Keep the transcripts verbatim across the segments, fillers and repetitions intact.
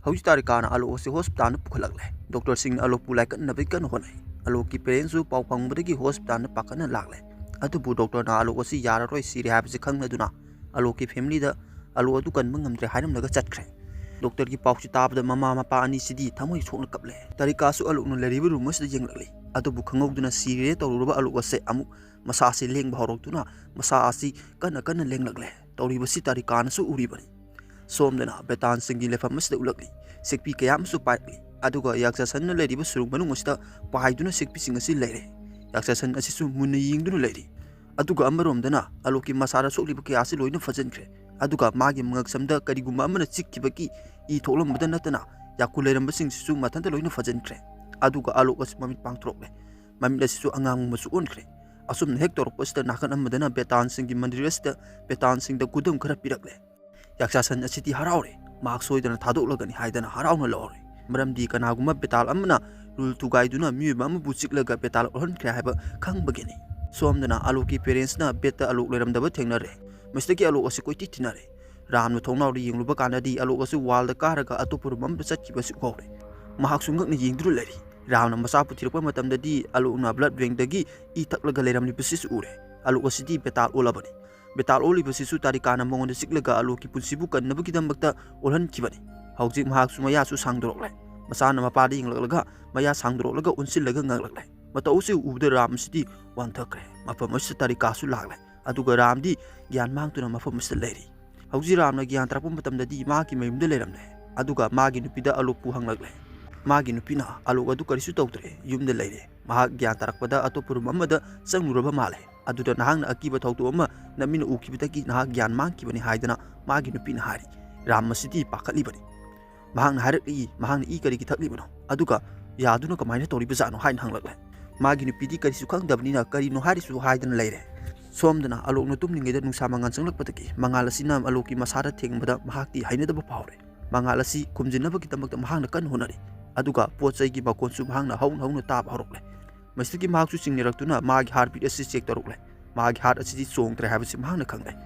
ꯍꯧꯖꯤꯛ ꯇꯥꯔꯤꯀꯥꯅ ꯑꯂꯣꯛ ꯑꯁꯤ ꯍꯣꯁꯄꯤꯇꯥꯜꯗ ꯄꯨꯈꯠꯂꯛꯂꯦ꯫ ꯗꯣꯛꯇꯔꯁꯤꯡꯅ ꯑꯂꯣꯛꯄꯨ ꯂꯥꯏꯀꯠꯅꯕꯒꯤ ꯀꯟꯅ ꯍꯣꯠꯅꯩ꯫ ꯑꯂꯣꯛꯀꯤ ꯄꯦꯔꯦꯟꯁꯁꯨ ꯄꯥꯎ ꯐꯪꯕꯗꯒꯤ ꯍꯣꯁꯄꯤꯇꯥꯜꯗ ꯄꯥꯈꯠꯅ ꯂꯥꯛꯂꯦ꯫ ꯑꯗꯨꯕꯨ ꯗꯣꯛꯇꯔꯅ ꯑꯂꯣꯛ ꯑꯁꯤ ꯌꯥꯔꯔꯣꯏ, ꯁꯤꯔꯦ ꯍꯥꯏꯕꯁꯤ ꯈꯪꯂꯗꯨꯅ ꯑꯂꯣꯛꯀꯤ ꯐꯦꯃꯤꯂꯤꯗ ꯑꯂꯣꯛ ꯑꯗꯨ ꯀꯟꯕ ꯉꯝꯗ꯭ꯔꯦ ꯍꯥꯏꯔꯝꯂꯒ ꯆꯠꯈ꯭ꯔꯦ꯫ ꯗꯣꯛꯇꯔꯒꯤ ꯄꯥꯎꯁꯤ ꯇꯥꯕꯗ ꯃꯃꯥ ꯃꯄꯥ ꯑꯅꯤꯁꯤꯗꯤ ꯊꯃꯣꯏ ꯁꯣꯛꯅ ꯀꯞꯂꯦ꯫ ꯇꯥꯔꯤꯀꯥꯁꯨ ꯑꯂꯣꯛꯅ ꯂꯩꯔꯤꯕ ꯔꯨꯝ ꯑꯁꯤꯗ ꯌꯦꯡꯂꯛꯂꯤ꯫ ꯑꯗꯨꯕꯨ ꯈꯪꯍꯧꯗꯅ ꯁꯤꯔꯦ ꯇꯧꯔꯨꯔꯕ ꯑꯂꯣꯛ ꯑꯁꯦ ꯑꯃꯨꯛ ꯃꯁꯥ ꯑꯁꯤ ꯂꯦꯡꯕ ꯍꯧꯔꯛꯇꯨꯅ ꯃꯁꯥ ꯑꯁꯤ ꯀꯟꯅ ꯀꯟꯅ ꯂꯦꯡꯂꯛꯂꯦ꯫ ꯇꯧꯔꯤꯕꯁꯤ ꯇꯥꯔꯤꯀꯥꯅꯁꯨ ꯎꯔꯤꯕꯅꯤ꯫ ꯁꯣꯝꯗꯅ ꯕꯦꯇꯥꯟꯁꯤꯡꯒꯤ ꯂꯩꯐꯝ ꯑꯁꯤꯗ ꯎꯠꯂꯛꯂꯤ꯫ ꯁꯤꯛꯄꯤ ꯀꯌꯥ ꯑꯃꯁꯨ ꯄꯥꯏꯔꯛꯂꯤ꯫ ꯑꯗꯨꯒ ꯌꯥꯛꯆꯥꯁꯟꯅ ꯂꯩꯔꯤꯕ ꯁꯨꯔꯨꯡ ꯃꯅꯨꯡ ꯑꯁꯤꯗ ꯄꯥꯏꯗꯨꯅ ꯁꯤꯛꯄꯤꯁꯤꯡ ꯑꯁꯤ ꯂꯩꯔꯦ꯫ ꯌꯥꯛꯆꯥꯁꯟ ꯑꯁꯤꯁꯨ ꯃꯨꯟꯅ ꯌꯦꯡꯗꯨꯅ ꯂꯩꯔꯤ꯫ ꯑꯗꯨꯒ ꯑꯃꯔꯣꯝꯗꯅ ꯑꯂꯣꯛꯀꯤ ꯃꯁꯥꯗ ꯁꯣꯛꯂꯤꯕ ꯀꯌꯥ ꯑꯁꯤ ꯂꯣꯏꯅ ꯐꯖꯤꯟꯈ꯭ꯔꯦ꯫ ꯑꯗꯨꯒ ꯃꯥꯒꯤ ꯃꯉꯛꯁꯝꯗ ꯀꯔꯤꯒꯨꯝꯕ ꯑꯃꯅ ꯆꯤꯛꯈꯤꯕꯒꯤ ꯏ ꯊꯣꯛꯂꯝꯕꯗ ꯅꯠꯇꯅ ꯌꯥꯀꯨ ꯂꯩꯔꯝꯕꯁꯤꯡꯁꯤꯁꯨ ꯃꯊꯟꯇ ꯂꯣꯏꯅ ꯐꯖꯤꯟꯈ꯭ꯔꯦ꯫ ꯑꯗꯨꯒ ꯑꯂꯣꯛ ꯑꯁꯤ ꯃꯃꯤꯠ ꯄꯥꯡꯊꯣꯔꯛꯂꯦ꯫ ꯃꯃꯤꯠ ꯑꯁꯤꯁꯨ ꯑꯉꯥꯡꯕ ꯃꯆꯨ ꯑꯣꯟꯈ꯭ꯔꯦ꯫ ꯑꯁꯨꯝꯅ ꯍꯦꯛ ꯇꯧꯔꯛꯄꯁꯤꯗ ꯅꯥꯀꯟ ꯑꯃꯗꯅ ꯕꯦꯇꯥꯟꯁꯤꯡꯒꯤ ꯃꯟꯗꯤꯔ ꯑꯁꯤꯗ ꯕꯦꯇꯥꯟꯁꯤꯡꯗ ꯈꯨꯗꯝ ꯈꯔ ꯄꯤꯔꯛꯂꯦ꯫ ꯌꯥꯛꯆꯥꯁꯟ ꯑꯁꯤꯗꯤ ꯍꯔꯥꯎꯔꯦ꯫ ꯃꯍꯥꯛ ꯁꯣꯏꯗꯅ ꯊꯥꯗꯣꯛꯂꯒꯅꯤ ꯍꯥꯏꯗꯅ ꯍꯔꯥꯎꯅ ꯂꯧꯔꯦ꯫ ꯃꯔꯝꯗꯤ ꯀꯅꯥꯒꯨꯝꯕ ꯕꯦꯇꯥꯜ ꯑꯃꯅ ꯔꯨꯜ ꯊꯨꯒꯥꯏꯗꯨꯅ ꯃꯤꯑꯣꯏꯕ ꯑꯃꯕꯨ ꯆꯤꯛꯂꯒ ꯕꯦꯇꯥꯜ ꯑꯣꯜꯍꯟꯈ꯭ꯔꯦ ꯍꯥꯏꯕ ꯈꯪꯕꯒꯤꯅꯤ꯫ ꯁꯣꯝꯗꯅ ꯑꯂꯣꯛꯀꯤ ꯄꯦꯔꯦꯟꯁꯅ ꯕꯦꯠꯇ ꯑꯂꯣꯛ ꯂꯩꯔꯝꯗꯕ ꯊꯦꯡꯅꯔꯦ꯫ ꯃꯁꯤꯗꯒꯤ ꯑꯂꯣꯛ ꯑꯁꯤ ꯀꯣꯏꯊꯤ ꯊꯤꯅꯔꯦ꯫ ꯔꯥꯝꯅ ꯊꯣꯡꯅꯥꯎꯗ ꯌꯦꯡꯂꯨꯕ ꯀꯥꯟꯗꯗꯤ ꯑꯂꯣꯛ ꯑꯁꯤ ꯋꯥꯜꯗ ꯀꯥꯔꯒ ꯑꯇꯣꯞꯄ ꯔꯨꯝ ꯑꯃꯗ ꯆꯠꯈꯤꯕ ꯑꯁꯤ ꯎꯍꯧꯔꯦ꯫ ꯃꯍꯥꯛꯁꯨ ꯉꯛꯅ ꯌꯦꯡꯗꯨꯅ ꯂꯩꯔꯤ꯫ ꯔꯥꯝꯅ ꯃꯆꯥ ꯄꯨꯊꯤꯔꯛꯄ ꯃꯇꯝꯗꯗꯤ ꯑꯂꯣꯛꯅ ꯕ꯭ꯂꯠ ꯕꯦꯡꯗꯒꯤ ꯏ ꯊꯛꯂꯒ ꯂꯩꯔꯝꯂꯤꯕꯁꯤꯁꯨ ꯎꯔꯦ꯫ ꯑꯂꯣꯛ ꯑꯁꯤꯗꯤ ꯕꯦꯇꯥꯜ ꯑꯣꯜꯂꯕꯅꯤ꯫ ꯕꯦꯇꯥꯜ ꯑꯣꯜꯂꯤꯕꯁꯤꯁꯨ ꯇꯥꯔꯤꯀꯥꯅ ꯃꯉꯣꯟꯗ ꯆꯤꯛꯂꯒ ꯑꯂꯣꯛꯀꯤ ꯄꯨꯟꯁꯤꯕꯨ ꯀꯟꯅꯕꯒꯤꯗꯃꯛꯇ ꯑꯣꯜꯍꯟꯈꯤꯕꯅꯤ꯫ ꯍꯧꯖꯤꯛ ꯃꯍꯥꯛꯁꯨ ꯃꯌꯥꯁꯨ ꯁꯥꯡꯗꯣꯔꯛꯂꯦ꯫ ꯃꯆꯥꯅ ꯃꯄꯥꯗ ꯌꯦꯡꯂꯛꯂꯒ ꯃꯌꯥ ꯁꯥꯡꯗꯣꯔꯛꯂꯒ ꯑꯣꯟꯁꯤꯜꯂꯒ ꯉꯥꯡꯂꯛꯂꯦ꯫ ꯃꯇꯧ ꯑꯁꯤ ꯎꯕꯗ ꯔꯥꯝ ꯑꯁꯤꯗꯤ ꯋꯥꯟꯊꯈ꯭ꯔꯦ꯫ ꯃꯐꯝ ꯑꯁꯤꯗ ꯇꯥꯔꯤꯀꯥꯁꯨ ꯂꯥꯛꯂꯦ꯫ ꯑꯗꯨꯒ ꯔꯥꯝꯗꯤ ꯒ꯭ꯌꯥꯟ ꯃꯥꯡꯗꯨꯅ ꯃꯐꯝ ꯑꯁꯤꯗ ꯂꯩꯔꯤ꯫ ꯍꯧꯖꯤꯛ ꯔꯥꯝꯅ ꯒ꯭ꯌꯥꯟ ꯇꯥꯔꯛꯄ ꯃꯇꯝꯗꯗꯤ ꯃꯍꯥꯛꯀꯤ ꯃꯌꯨꯝꯗ ꯂꯩꯔꯝꯂꯦ꯫ ꯑꯗꯨꯒ ꯃꯥꯒꯤ ꯅꯨꯄꯤꯗ ꯑꯂꯣꯛꯄꯨ ꯍꯪꯂꯛꯂꯦ꯫ ꯃꯥꯒꯤ ꯅꯨꯄꯤꯅ ꯑꯂꯣꯛ ꯑꯗꯨ ꯀꯔꯤꯁꯨ ꯇꯧꯗ꯭ꯔꯦ, ꯌꯨꯝꯗ ꯂꯩꯔꯦ꯫ ꯃꯍꯥꯛ ꯒ꯭ꯌꯥꯟ ꯇꯥꯔꯛꯄꯗ ꯑꯇꯣꯞꯄ ꯔꯨꯝ ꯑꯃꯗ ꯆꯪꯂꯨꯔꯕ ꯃꯥꯜꯂꯦ꯫ ꯑꯗꯨꯗ ꯅꯍꯥꯛꯅ ꯑꯀꯤꯕ ꯊꯧꯗꯣꯛ ꯑꯃ ꯅꯝꯃꯤꯟꯅ ꯎꯈꯤꯕꯗꯒꯤ ꯅꯍꯥꯛ ꯒ꯭ꯌꯥꯟ ꯃꯥꯡꯈꯤꯕꯅꯤ ꯍꯥꯏꯗꯅ ꯃꯥꯒꯤ ꯅꯨꯄꯤꯅ ꯍꯥꯏꯔꯤ꯫ ꯔꯥꯝ ꯑꯁꯤꯗꯤ ꯄꯥꯈꯠꯂꯤꯕꯅꯤ꯫ ꯃꯍꯥꯛꯅ ꯍꯥꯏꯔꯛꯏ, ꯃꯍꯥꯛꯅ ꯏ ꯀꯔꯤꯒꯤ ꯊꯛꯂꯤꯕꯅꯣ? ꯑꯗꯨꯒ ꯌꯥꯗꯨꯅ ꯀꯃꯥꯏꯅ ꯇꯧꯔꯤꯕꯖꯥꯠꯅꯣ ꯍꯥꯏꯅ ꯍꯪꯂꯛꯂꯦ꯫ ꯃꯥꯒꯤ ꯅꯨꯄꯤꯗꯤ ꯀꯔꯤꯁꯨ ꯈꯪꯗꯕꯅꯤꯅ ꯀꯔꯤꯅꯣ ꯍꯥꯏꯔꯤꯁꯨ ꯍꯥꯏꯗꯅ ꯂꯩꯔꯦ꯫ ꯁꯣꯝꯗꯅ ꯑꯂꯣꯛꯅ ꯇꯨꯝꯂꯤꯉꯩꯗ ꯅꯨꯡꯁꯥ ꯃꯉꯥꯜ ꯆꯪꯂꯛꯄꯗꯒꯤ ꯃꯉꯥꯜ ꯑꯁꯤꯅ ꯑꯂꯣꯛꯀꯤ ꯃꯁꯥꯗ ꯊꯦꯡꯕꯗ ꯃꯍꯥꯛꯇꯤ ꯍꯩꯅꯗꯕ ꯐꯥꯎꯔꯦ꯫ ꯃꯉꯥꯜ ꯑꯁꯤ ꯈꯨꯝꯖꯤꯟꯅꯕꯒꯤꯗꯃꯛꯇ ꯃꯍꯥꯛꯅ ꯀꯟꯅ ꯍꯣꯠꯅꯔꯤ꯫ ꯑꯗꯨꯒ ꯄꯣꯠ ꯆꯩꯒꯤ ꯃꯈꯣꯟꯁꯨ ꯃꯍꯥꯛꯅ ꯍꯧꯅ ꯍꯧꯅ ꯇꯥꯕ ꯍꯧꯔꯛꯂꯦ꯫ ꯃꯁꯤꯗꯒꯤ ꯃꯍꯥꯛꯁꯨ ꯆꯤꯡꯅꯔꯛꯇꯨꯅ ꯃꯥꯒꯤ ꯍꯥꯔꯠ ꯕꯤꯠ ꯑꯁꯤ ꯆꯦꯛ ꯇꯧꯔꯛꯂꯦ꯫ ꯃꯥꯒꯤ ꯍꯥꯔꯠ ꯑꯁꯤꯗꯤ ꯆꯣꯡꯗ꯭ꯔꯦ ꯍꯥꯏꯕꯁꯤ ꯃꯍꯥꯛꯅ ꯈꯪꯂꯦ꯫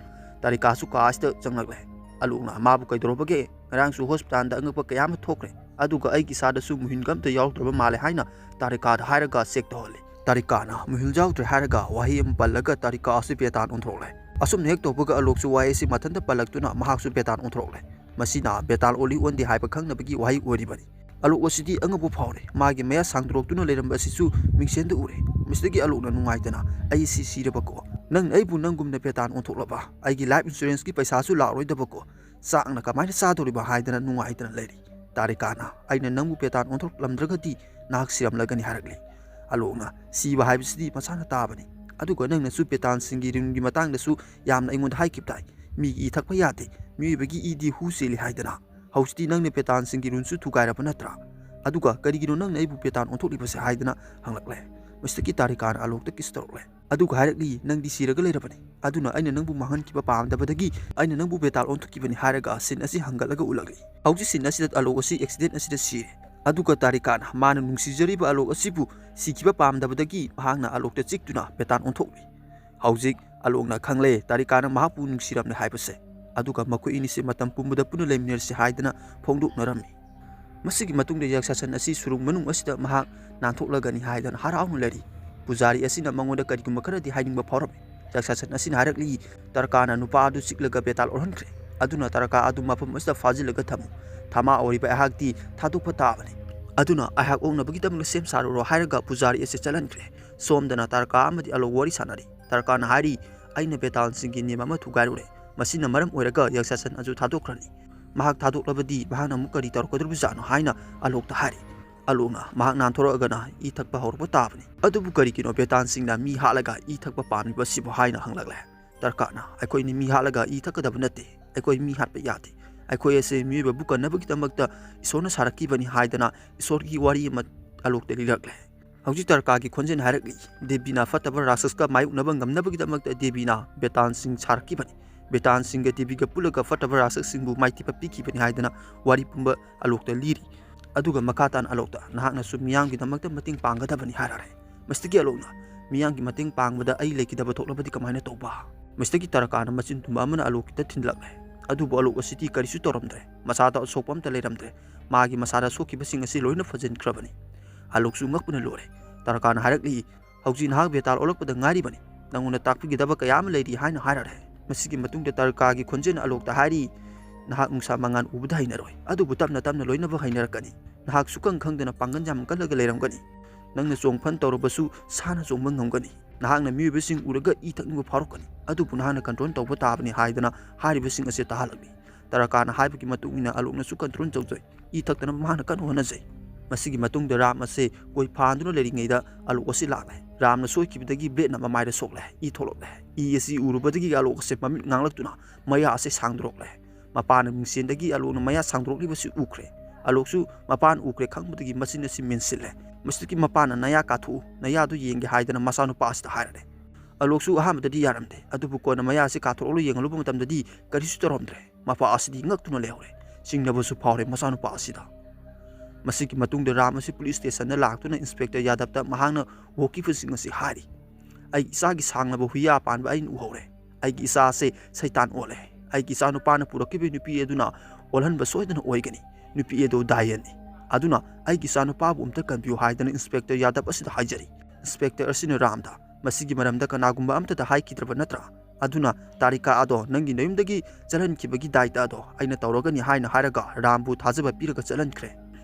ꯇꯥꯔꯤꯀꯥꯁꯨ ꯀꯥ ꯑꯁꯤꯗ ꯆꯪꯂꯛꯂꯦ꯫ ꯑꯂꯣꯛꯅ ꯃꯥꯕꯨ ꯀꯩꯗꯧꯔꯕꯒꯦ? ꯉꯔꯥꯡꯁꯨ ꯍꯣꯁꯄꯤꯇꯥꯜꯗ ꯑꯉꯛꯄ ꯀꯌꯥ ꯑꯃ ꯊꯣꯛꯈ꯭ꯔꯦ, ꯑꯗꯨꯒ ꯑꯩꯒꯤ ꯏꯁꯥꯗꯁꯨ ꯃꯨꯍꯤꯟꯒ ꯑꯝꯇ ꯌꯥꯎꯗ꯭ꯔꯕ ꯃꯥꯜꯂꯦ ꯍꯥꯏꯅ ꯇꯥꯔꯤꯀꯥꯗ ꯍꯥꯏꯔꯒ ꯆꯦꯛ ꯇꯧꯍꯜꯂꯤ꯫ ꯇꯥꯔꯤꯀꯥꯅ ꯃꯨꯍꯤꯜ ꯌꯥꯎꯗ꯭ꯔꯦ ꯍꯥꯏꯔꯒ ꯋꯥꯍꯩ ꯑꯃ ꯄꯜꯂꯒ ꯇꯥꯔꯤꯀꯥ ꯑꯁꯤ ꯕꯦꯇꯥꯟ ꯑꯣꯟꯊꯣꯔꯛꯂꯦ꯫ ꯑꯁꯨꯝꯅ ꯍꯦꯛ ꯇꯧꯕꯒ ꯑꯂꯣꯛꯁꯨ ꯋꯥꯍꯩ ꯑꯁꯤ ꯃꯊꯟꯇ ꯄꯜꯂꯛꯇꯨꯅ ꯃꯍꯥꯛꯁꯨ ꯕꯦꯇꯥꯟ ꯑꯣꯟꯊꯣꯔꯛꯂꯦ꯫ ꯃꯁꯤꯅ ꯕꯦꯇꯥꯜ ꯑꯣꯜꯂꯤ ꯑꯣꯟꯗꯦ ꯍꯥꯏꯕ ꯈꯪꯅꯕꯒꯤ ꯋꯥꯍꯩ ꯑꯣꯏꯔꯤꯕꯅꯤ꯫ ꯑꯂꯣꯛ ꯑꯁꯤꯗꯤ ꯑꯉꯛꯄ ꯐꯥꯎꯔꯦ꯫ ꯃꯥꯒꯤ ꯃꯌꯥ ꯁꯥꯡꯗꯣꯔꯛꯇꯨꯅ ꯂꯩꯔꯝꯕ ꯑꯁꯤꯁꯨ ꯃꯤꯡꯁꯦꯟꯗ ꯎꯔꯦ꯫ ꯃꯁꯤꯗꯒꯤ ꯑꯂꯣꯛꯅ ꯅꯨꯡꯉꯥꯏꯇꯅ, "ꯑꯩ ꯁꯤ ꯁꯤꯔꯕꯀꯣ? ꯅꯪ ꯑꯩꯕꯨ ꯅꯪꯒꯨꯝꯅ ꯕꯦꯇꯥꯟ ꯑꯣꯟꯊꯣꯛꯂꯕ? ꯑꯩꯒꯤ ꯂꯥꯏꯐ ꯏꯟꯁꯨꯔꯦꯟꯁꯀꯤ ꯄꯩꯁꯥꯁꯨ ꯂꯥꯛꯂꯣꯏꯗꯕꯀꯣ? ꯆꯥꯛꯅ ꯀꯃꯥꯏꯅ ꯆꯥꯗꯣꯔꯤꯕ?" ꯍꯥꯏꯗꯅ ꯅꯨꯡꯉꯥꯏꯇꯅ ꯂꯩꯔꯤ꯫ ꯇꯥꯔꯤꯀꯥꯅ, "ꯑꯩꯅ ꯅꯪꯕꯨ ꯕꯦꯇꯥꯟ ꯑꯣꯟꯊꯣꯛꯂꯝꯗ꯭ꯔꯒꯗꯤ ꯅꯍꯥꯛ ꯁꯤꯔꯝꯂꯒꯅꯤ" ꯍꯥꯏꯔꯛꯂꯤ꯫ ꯑꯂꯣꯛꯅ, "ꯁꯤꯕ ꯍꯥꯏꯕꯁꯤꯗꯤ ꯃꯁꯥꯅ ꯇꯥꯕꯅꯤ, ꯑꯗꯨꯒ ꯅꯪꯅꯁꯨ ꯕꯦꯇꯥꯟꯁꯤꯡꯒꯤ ꯔꯨꯟꯒꯤ ꯃꯇꯥꯡꯗꯁꯨ ꯌꯥꯝꯅ ꯑꯩꯉꯣꯟꯗ ꯍꯥꯏꯈꯤꯕ ꯇꯥꯏ꯫ ꯃꯤꯒꯤ ꯏ ꯊꯛꯄ ꯌꯥꯗꯦ, ꯃꯤꯑꯣꯏꯕꯒꯤ ꯏꯗꯤ ꯍꯨ ꯆꯦꯜꯂꯤ ꯍꯥꯏꯗꯅ꯫ ꯍꯧꯖꯤꯛꯇꯤ ꯅꯪꯅ ꯕꯦꯇꯥꯟꯁꯤꯡꯒꯤ ꯔꯨꯟꯁꯨ ꯊꯨꯒꯥꯏꯔꯕ ꯅꯠꯇ꯭ꯔꯥ? ꯑꯗꯨꯒ ꯀꯔꯤꯒꯤꯅꯣ ꯅꯪꯅ ꯑꯩꯕꯨ ꯕꯦꯇꯥꯟ ꯑꯣꯟꯊꯣꯛꯂꯤꯕꯁꯦ?" ꯍꯥꯏꯗꯅ ꯍꯪꯂꯛꯂꯦ꯫ ꯃꯁꯤꯗꯒꯤ ꯇꯥꯔꯤꯀꯥꯅ ꯑꯂꯣꯛꯇ ꯀꯤꯁ ꯇꯧꯔꯛꯂꯦ꯫ ꯑꯗꯨꯒ ꯍꯥꯏꯔꯛꯂꯤ, "ꯅꯪꯗꯤ ꯁꯤꯔꯒ ꯂꯩꯔꯕꯅꯤ, ꯑꯗꯨꯅ ꯑꯩꯅ ꯅꯪꯕꯨ ꯃꯥꯡꯍꯟꯈꯤꯕ ꯄꯥꯝꯗꯕꯗꯒꯤ ꯑꯩꯅ ꯅꯪꯕꯨ ꯕꯦꯇꯥꯜ ꯑꯣꯟꯊꯣꯛꯈꯤꯕꯅꯤ" ꯍꯥꯏꯔꯒ ꯁꯤꯟ ꯑꯁꯤ ꯍꯪꯒꯠꯂꯒ ꯎꯠꯂꯛꯂꯤ꯫ ꯍꯧꯖꯤꯛ ꯁꯤꯟ ꯑꯁꯤꯗ ꯑꯂꯣꯛ ꯑꯁꯤ ꯑꯦꯛꯁꯤꯗꯦꯟ ꯑꯁꯤꯗ ꯁꯤꯔꯦ꯫ ꯑꯗꯨꯒ ꯇꯥꯔꯤꯀꯥꯅ ꯃꯥꯅ ꯅꯨꯡꯁꯤꯖꯔꯤꯕ ꯑꯂꯣꯛ ꯑꯁꯤꯕꯨ ꯁꯤꯈꯤꯕ ꯄꯥꯝꯗꯕꯗꯒꯤ ꯃꯍꯥꯛꯅ ꯑꯂꯣꯛꯇ ꯆꯤꯛꯇꯨꯅ ꯕꯦꯇꯥꯜ ꯑꯣꯟꯊꯣꯛꯂꯤ꯫ ꯍꯧꯖꯤꯛ ꯑꯂꯣꯛꯅ ꯈꯪꯂꯦ ꯇꯥꯔꯤꯀꯥꯅ ꯃꯍꯥꯛꯄꯨ ꯅꯨꯡꯁꯤꯔꯝꯂꯦ ꯍꯥꯏꯕꯁꯦ꯫ ꯑꯗꯨꯒ ꯃꯈꯣꯏ ꯑꯅꯤꯁꯤ ꯃꯇꯝ ꯄꯨꯝꯕꯗ ꯄꯨꯟꯅ ꯂꯩꯃꯤꯟꯅꯔꯁꯤ ꯍꯥꯏꯗꯅ ꯐꯣꯡꯗꯣꯛꯅꯔꯝꯃꯤ꯫ ꯃꯁꯤꯒꯤ ꯃꯇꯨꯡꯗ ꯌꯛꯁꯥꯁꯟ ꯑꯁꯤ ꯁꯨꯔꯨꯡ ꯃꯅꯨꯡ ꯑꯁꯤꯗ ꯃꯍꯥꯛ ꯅꯥꯟꯊꯣꯛꯂꯒꯅꯤ ꯍꯥꯏꯗꯅ ꯍꯔꯥꯎꯅ ꯂꯩꯔꯤ꯫ ꯄꯨꯖꯥꯔꯤ ꯑꯁꯤꯅ ꯃꯉꯣꯟꯗ ꯀꯔꯤꯒꯨꯝꯕ ꯈꯔꯗꯤ ꯍꯥꯏꯅꯤꯡꯕ ꯐꯥꯎꯔꯝꯃꯤ꯫ ꯌꯛꯁꯥꯁꯟ ꯑꯁꯤꯅ ꯍꯥꯏꯔꯛꯂꯤ, "ꯇꯔꯀꯥꯅ ꯅꯨꯄꯥ ꯑꯗꯨ ꯆꯤꯛꯂꯒ ꯕꯦꯇꯥꯜ ꯑꯣꯜꯍꯟꯈ꯭ꯔꯦ꯫ ꯑꯗꯨꯅ ꯇꯔꯀꯥ ꯑꯗꯨ ꯃꯐꯝ ꯑꯁꯤꯗ ꯐꯥꯖꯤꯜꯂꯒ ꯊꯝꯃꯨ꯫ ꯊꯃꯥ ꯑꯣꯏꯔꯤꯕ ꯑꯩꯍꯥꯛꯇꯤ ꯊꯥꯗꯣꯛꯄ ꯇꯥꯕꯅꯤ꯫ ꯑꯗꯨꯅ ꯑꯩꯍꯥꯛ ꯑꯣꯛꯅꯕꯒꯤꯗꯃꯛꯇ ꯁꯦꯝ ꯁꯥꯔꯨꯔꯣ" ꯍꯥꯏꯔꯒ ꯄꯨꯖꯥꯔꯤ ꯑꯁꯤ ꯆꯠꯍꯟꯈ꯭ꯔꯦ꯫ ꯁꯣꯝꯗꯅ ꯇꯔꯀꯥ ꯑꯃꯗꯤ ꯑꯂꯣꯛ ꯋꯥꯔꯤ ꯁꯥꯟꯅꯔꯤ꯫ ꯇꯔꯀꯥꯅ ꯍꯥꯏꯔꯤ, "ꯑꯩꯅ ꯕꯦꯇꯥꯜꯁꯤꯡꯒꯤ ꯅꯤꯌꯝ ꯑꯃ ꯊꯨꯒꯥꯏꯔꯨꯔꯦ꯫ ꯃꯁꯤꯅ ꯃꯔꯝ ꯑꯣꯏꯔꯒ ꯌꯛꯁꯥꯁꯟ ꯑꯗꯨ ꯊꯥꯗꯣꯛꯈ꯭ꯔꯅꯤ꯫ ꯃꯍꯥꯛ ꯊꯥꯗꯣꯛꯂꯕꯗꯤ ꯃꯍꯥꯛꯅ ꯑꯃꯨꯛ ꯀꯔꯤ ꯇꯧꯔꯛꯀꯗꯧꯔꯤꯕꯖꯥꯠꯅꯣ?" ꯍꯥꯏꯅ ꯑꯂꯣꯛꯇ ꯍꯥꯏꯔꯤ꯫ ꯑꯂꯣꯛꯅ, "ꯃꯍꯥꯛ ꯅꯥꯟꯊꯣꯔꯛꯑꯒꯅ ꯏ ꯊꯛꯄ ꯍꯧꯔꯛꯄ ꯇꯥꯕꯅꯤ꯫ ꯑꯗꯨꯕꯨ ꯀꯔꯤꯒꯤꯅꯣ ꯕꯦꯇꯥꯜꯁꯤꯡꯅ ꯃꯤ ꯍꯥꯠꯂꯒ ꯏ ꯊꯛꯄ ꯄꯥꯝꯂꯤꯕꯁꯤꯕꯨ?" ꯍꯥꯏꯅ ꯍꯪꯂꯛꯂꯦ꯫ ꯇꯔꯀꯥꯅ, "ꯑꯩꯈꯣꯏꯅ ꯃꯤ ꯍꯥꯠꯂꯒ ꯏ ꯊꯛꯀꯗꯕ ꯅꯠꯇꯦ꯫ ꯑꯩꯈꯣꯏ ꯃꯤ ꯍꯥꯠꯄ ꯌꯥꯗꯦ꯫ ꯑꯩꯈꯣꯏ ꯑꯁꯤ ꯃꯤꯑꯣꯏꯕꯕꯨ ꯀꯟꯅꯕꯒꯤꯗꯃꯛꯇ ꯏꯁꯣꯔꯅ ꯁꯥꯔꯛꯈꯤꯕꯅꯤ" ꯍꯥꯏꯗꯅ ꯏꯁꯣꯔꯒꯤ ꯋꯥꯔꯤ ꯑꯃ ꯑꯂꯣꯛꯇ ꯂꯤꯔꯛꯂꯦ꯫ ꯍꯧꯖꯤꯛ ꯇꯔꯀꯥꯒꯤ ꯈꯣꯟꯖꯦꯜ ꯍꯥꯏꯔꯛꯂꯤ, "ꯗꯦꯕꯤꯅ ꯐꯠꯇꯕ ꯔꯥꯁꯁꯀ ꯃꯥꯌꯣꯛꯅꯕ ꯉꯝꯅꯕꯒꯤꯗꯃꯛꯇ ꯗꯦꯕꯤꯅ ꯕꯦꯇꯥꯟꯁꯤꯡ ꯁꯥꯔꯛꯈꯤꯕꯅꯤ꯫ ꯕꯦꯇꯥꯟꯁꯤꯡꯒ ꯗꯦꯕꯤꯒ ꯄꯨꯜꯂꯒ ꯐꯠꯇꯕ ꯔꯥꯁꯁꯁꯤꯡꯕꯨ ꯃꯥꯏꯊꯤꯕ ꯄꯤꯈꯤꯕꯅꯤ" ꯍꯥꯏꯗꯅ ꯋꯥꯔꯤ ꯄꯨꯝꯕ ꯑꯂꯣꯛꯇ ꯂꯤꯔꯤ꯫ ꯑꯗꯨꯒ ꯃꯈꯥ ꯇꯥꯅ ꯑꯂꯣꯛꯇ, "ꯅꯍꯥꯛꯅꯁꯨ ꯃꯤꯌꯥꯝꯒꯤꯗꯃꯛꯇ ꯃꯇꯦꯡ ꯄꯥꯡꯒꯗꯕꯅꯤ" ꯍꯥꯏꯔꯔꯦ꯫ ꯃꯁꯤꯗꯒꯤ ꯑꯂꯣꯛꯅ, "ꯃꯤꯌꯥꯝꯒꯤ ꯃꯇꯦꯡ ꯄꯥꯡꯕꯗ ꯑꯩ ꯂꯩꯈꯤꯗꯕ ꯊꯣꯛꯂꯕꯗꯤ ꯀꯃꯥꯏꯅ ꯇꯧꯕ?" ꯃꯁꯤꯗꯒꯤ ꯇꯔꯀꯥꯅ ꯃꯆꯤꯟ ꯇꯨꯝꯕ ꯑꯃꯅ ꯑꯂꯣꯛꯀꯤꯗ ꯊꯤꯟꯂꯛꯂꯦ꯫ ꯑꯗꯨꯕꯨ ꯑꯂꯣꯛ ꯑꯁꯤꯗꯤ ꯀꯔꯤꯁꯨ ꯇꯧꯔꯝꯗ꯭ꯔꯦ꯫ ꯃꯁꯥꯗ ꯑꯁꯣꯛꯄ ꯑꯝꯇ ꯂꯩꯔꯝꯗ꯭ꯔꯦ꯫ ꯃꯥꯒꯤ ꯃꯁꯥꯗ ꯁꯣꯛꯈꯤꯕꯁꯤꯡ ꯑꯁꯤ ꯂꯣꯏꯅ ꯐꯖꯤꯟꯈ꯭ꯔꯕꯅꯤ꯫ ꯑꯂꯣꯛꯁꯨ ꯉꯛꯄꯅ ꯂꯣꯏꯔꯦ꯫ ꯇꯥꯔꯀꯥꯅ ꯍꯥꯏꯔꯛꯂꯤ, "ꯍꯧꯖꯤꯛ ꯅꯍꯥꯛ ꯕꯦꯇꯥꯜ ꯑꯣꯜꯂꯛꯄꯗ ꯉꯥꯏꯔꯤꯕꯅꯤ꯫ ꯅꯉꯣꯟꯗ ꯇꯥꯛꯄꯤꯒꯗꯕ ꯀꯌꯥ ꯑꯃ ꯂꯩꯔꯤ" ꯍꯥꯏꯅ ꯍꯥꯏꯔꯛꯂꯦ꯫ ꯃꯁꯤꯒꯤ ꯃꯇꯨꯡꯗ ꯇꯥꯔꯀꯥꯒꯤ ꯈꯣꯟꯖꯦꯜꯅ ꯑꯂꯣꯛꯇ ꯍꯥꯏꯔꯤ, "ꯅꯍꯥꯛ ꯅꯨꯡꯁꯥ ꯃꯉꯥꯜ ꯎꯕꯗ ꯍꯩꯅꯔꯣꯏ, ꯑꯗꯨꯕꯨ ꯇꯞꯅ ꯇꯞꯅ ꯂꯣꯏꯅꯕ ꯍꯩꯅꯔꯛꯀꯅꯤ꯫ ꯅꯍꯥꯛ ꯁꯨꯛꯈꯪ ꯈꯪꯗꯅ ꯄꯥꯡꯒꯜ ꯌꯥꯝ ꯀꯜꯂꯒ ꯂꯩꯔꯝꯒꯅꯤ꯫ ꯅꯪꯅ ꯆꯣꯡ ꯐꯟ ꯇꯧꯔꯕꯁꯨ ꯁꯥꯅ ꯆꯣꯡꯕ ꯉꯝꯒꯅꯤ꯫ ꯅꯍꯥꯛꯅ ꯃꯤꯑꯣꯏꯕꯁꯤꯡ ꯎꯔꯒ ꯏ ꯊꯛꯅꯤꯡꯕ ꯐꯥꯎꯔꯛꯀꯅꯤ, ꯑꯗꯨꯕꯨ ꯅꯍꯥꯛꯅ ꯀꯟꯇ꯭ꯔꯣꯜ ꯇꯧꯕ ꯇꯥꯕꯅꯤ" ꯍꯥꯏꯗꯅ ꯍꯥꯏꯔꯤꯕꯁꯤꯡ ꯑꯁꯤ ꯇꯥꯍꯜꯂꯛꯂꯤ꯫ ꯇꯥꯔꯀꯥꯅ ꯍꯥꯏꯕꯒꯤ ꯃꯇꯨꯡ ꯏꯟꯅ ꯑꯂꯣꯛꯅꯁꯨ ꯀꯟꯇ꯭ꯔꯣꯜ ꯇꯧꯖꯩ꯫ ꯏ ꯊꯛꯇꯅꯕ ꯃꯍꯥꯛꯅ ꯀꯟꯅ ꯍꯣꯠꯅꯖꯩ꯫ ꯃꯁꯤꯒꯤ ꯃꯇꯨꯡꯗ ꯔꯥꯝ ꯑꯁꯦ ꯀꯣꯏ ꯐꯥꯟꯗꯨꯅ ꯂꯩꯔꯤꯉꯩꯗ ꯑꯂꯣꯛ ꯑꯁꯤ ꯂꯥꯛꯂꯦ꯫ ꯔꯥꯝꯅ ꯁꯣꯏꯈꯤꯕꯗꯒꯤ ꯕ꯭ꯂꯦꯗꯅ ꯃꯃꯥꯏꯗ ꯁꯣꯛꯂꯦ꯫ ꯏ ꯊꯣꯛꯂꯛꯂꯦ꯫ ꯏ ꯑꯁꯤ ꯎꯔꯨꯕꯗꯒꯤ ꯑꯂꯣꯛ ꯑꯁꯦ ꯃꯃꯤꯠ ꯉꯥꯡꯂꯛꯇꯨꯅ ꯃꯌꯥ ꯑꯁꯦ ꯁꯥꯡꯗꯣꯔꯛꯂꯦ꯫ ꯃꯄꯥꯅ ꯃꯤꯡꯁꯦꯟꯗꯒꯤ ꯑꯂꯣꯛꯅ ꯃꯌꯥ ꯁꯥꯡꯗꯣꯔꯛꯂꯤꯕꯁꯤ ꯎꯈ꯭ꯔꯦ꯫ ꯑꯂꯣꯛꯁꯨ ꯃꯄꯥꯅ ꯎꯈ꯭ꯔꯦ ꯈꯪꯕꯗꯒꯤ ꯃꯆꯤꯟ ꯑꯁꯤ ꯃꯦꯟꯁꯤꯜꯂꯦ꯫ ꯃꯁꯤꯗꯒꯤ ꯃꯄꯥꯅ "ꯅꯌꯥ ꯀꯥꯊꯣꯛꯎ, ꯅꯌꯥꯗꯨ ꯌꯦꯡꯒꯦ" ꯍꯥꯏꯗꯅ ꯃꯆꯥꯅꯨꯄꯥ ꯑꯁꯤꯗ ꯍꯥꯏꯔꯛꯂꯦ꯫ ꯑꯂꯣꯛꯁꯨ ꯑꯍꯥꯟꯕꯗꯗꯤ ꯌꯥꯔꯝꯗꯦ, ꯑꯗꯨꯕꯨ ꯀꯣꯟꯅ ꯃꯌꯥ ꯑꯁꯤ ꯀꯥꯊꯣꯛꯂꯒ ꯌꯦꯡꯂꯨꯕ ꯃꯇꯝꯗꯗꯤ ꯀꯔꯤꯁꯨ ꯇꯧꯔꯝꯗ꯭ꯔꯦ꯫ ꯃꯄꯥ ꯑꯁꯤꯗꯤ ꯉꯛꯇꯨꯅ ꯂꯩꯍꯧꯔꯦ꯫ ꯆꯤꯡꯅꯕꯁꯨ ꯐꯥꯎꯔꯦ ꯃꯆꯥꯅꯨꯄꯥ ꯑꯁꯤꯗ꯫ ꯃꯁꯤꯒꯤ ꯃꯇꯨꯡꯗ ꯔꯥꯝ ꯑꯁꯤ ꯄꯨꯂꯤꯁ ꯁ꯭ꯇꯦꯁꯟꯗ ꯂꯥꯛꯇꯨꯅ ꯏꯟꯁꯄꯦꯛꯇꯔ ꯌꯥꯗꯕꯇ ꯃꯍꯥꯛꯅ ꯍꯧꯈꯤꯕꯁꯤꯡ ꯑꯁꯤ ꯍꯥꯏꯔꯤ꯫ "ꯑꯩ ꯏꯆꯥꯒꯤ ꯁꯥꯡꯂꯕ ꯍꯨꯏꯌꯥ ꯄꯥꯟꯕ ꯑꯩꯅ ꯎꯍꯧꯔꯦ꯫ ꯑꯩꯒꯤ ꯏꯆꯥ ꯑꯁꯦ ꯁꯩꯇꯥꯟ ꯑꯣꯜꯂꯦ꯫ ꯑꯩꯒꯤ ꯏꯆꯥꯅꯨꯄꯥꯅ ꯄꯨꯔꯛꯈꯤꯕ ꯅꯨꯄꯤ ꯑꯗꯨꯅ ꯑꯣꯜꯍꯟꯕ ꯁꯣꯏꯗꯅ ꯑꯣꯏꯒꯅꯤ꯫ ꯅꯨꯄꯤ ꯑꯗꯨ ꯗꯥꯏꯌꯟꯅꯤ꯫ ꯑꯗꯨꯅ ꯑꯩꯒꯤ ꯏꯆꯥꯅꯨꯄꯥꯕꯨ ꯑꯝꯇ ꯀꯟꯕꯤꯌꯨ" ꯍꯥꯏꯗꯅ ꯏꯟꯁꯄꯦꯛꯇꯔ ꯌꯥꯗꯕ ꯑꯁꯤꯗ ꯍꯥꯏꯖꯔꯤ꯫ ꯏꯟꯁꯄꯦꯛꯇꯔ ꯑꯁꯤꯅ ꯔꯥꯝꯗ, "ꯃꯁꯤꯒꯤ ꯃꯔꯝꯗ ꯀꯅꯥꯒꯨꯝꯕ ꯑꯝꯇꯗ ꯍꯥꯏꯈꯤꯗ꯭ꯔꯕ ꯅꯠꯇ꯭ꯔꯥ? ꯑꯗꯨꯅ ꯇꯥꯔꯤꯀꯥ ꯑꯗꯣ ꯅꯪꯒꯤ ꯅꯌꯨꯝꯗꯒꯤ ꯆꯠꯍꯟꯈꯤꯕꯒꯤ ꯗꯥꯏꯇ ꯑꯗꯣ ꯑꯩꯅ ꯇꯧꯔꯒꯅꯤ" ꯍꯥꯏꯅ ꯍꯥꯏꯔꯒ ꯔꯥꯝꯕꯨ ꯊꯥꯖꯕ ꯄꯤꯔꯒ ꯆꯠꯍꯟꯈ꯭ꯔꯦ꯫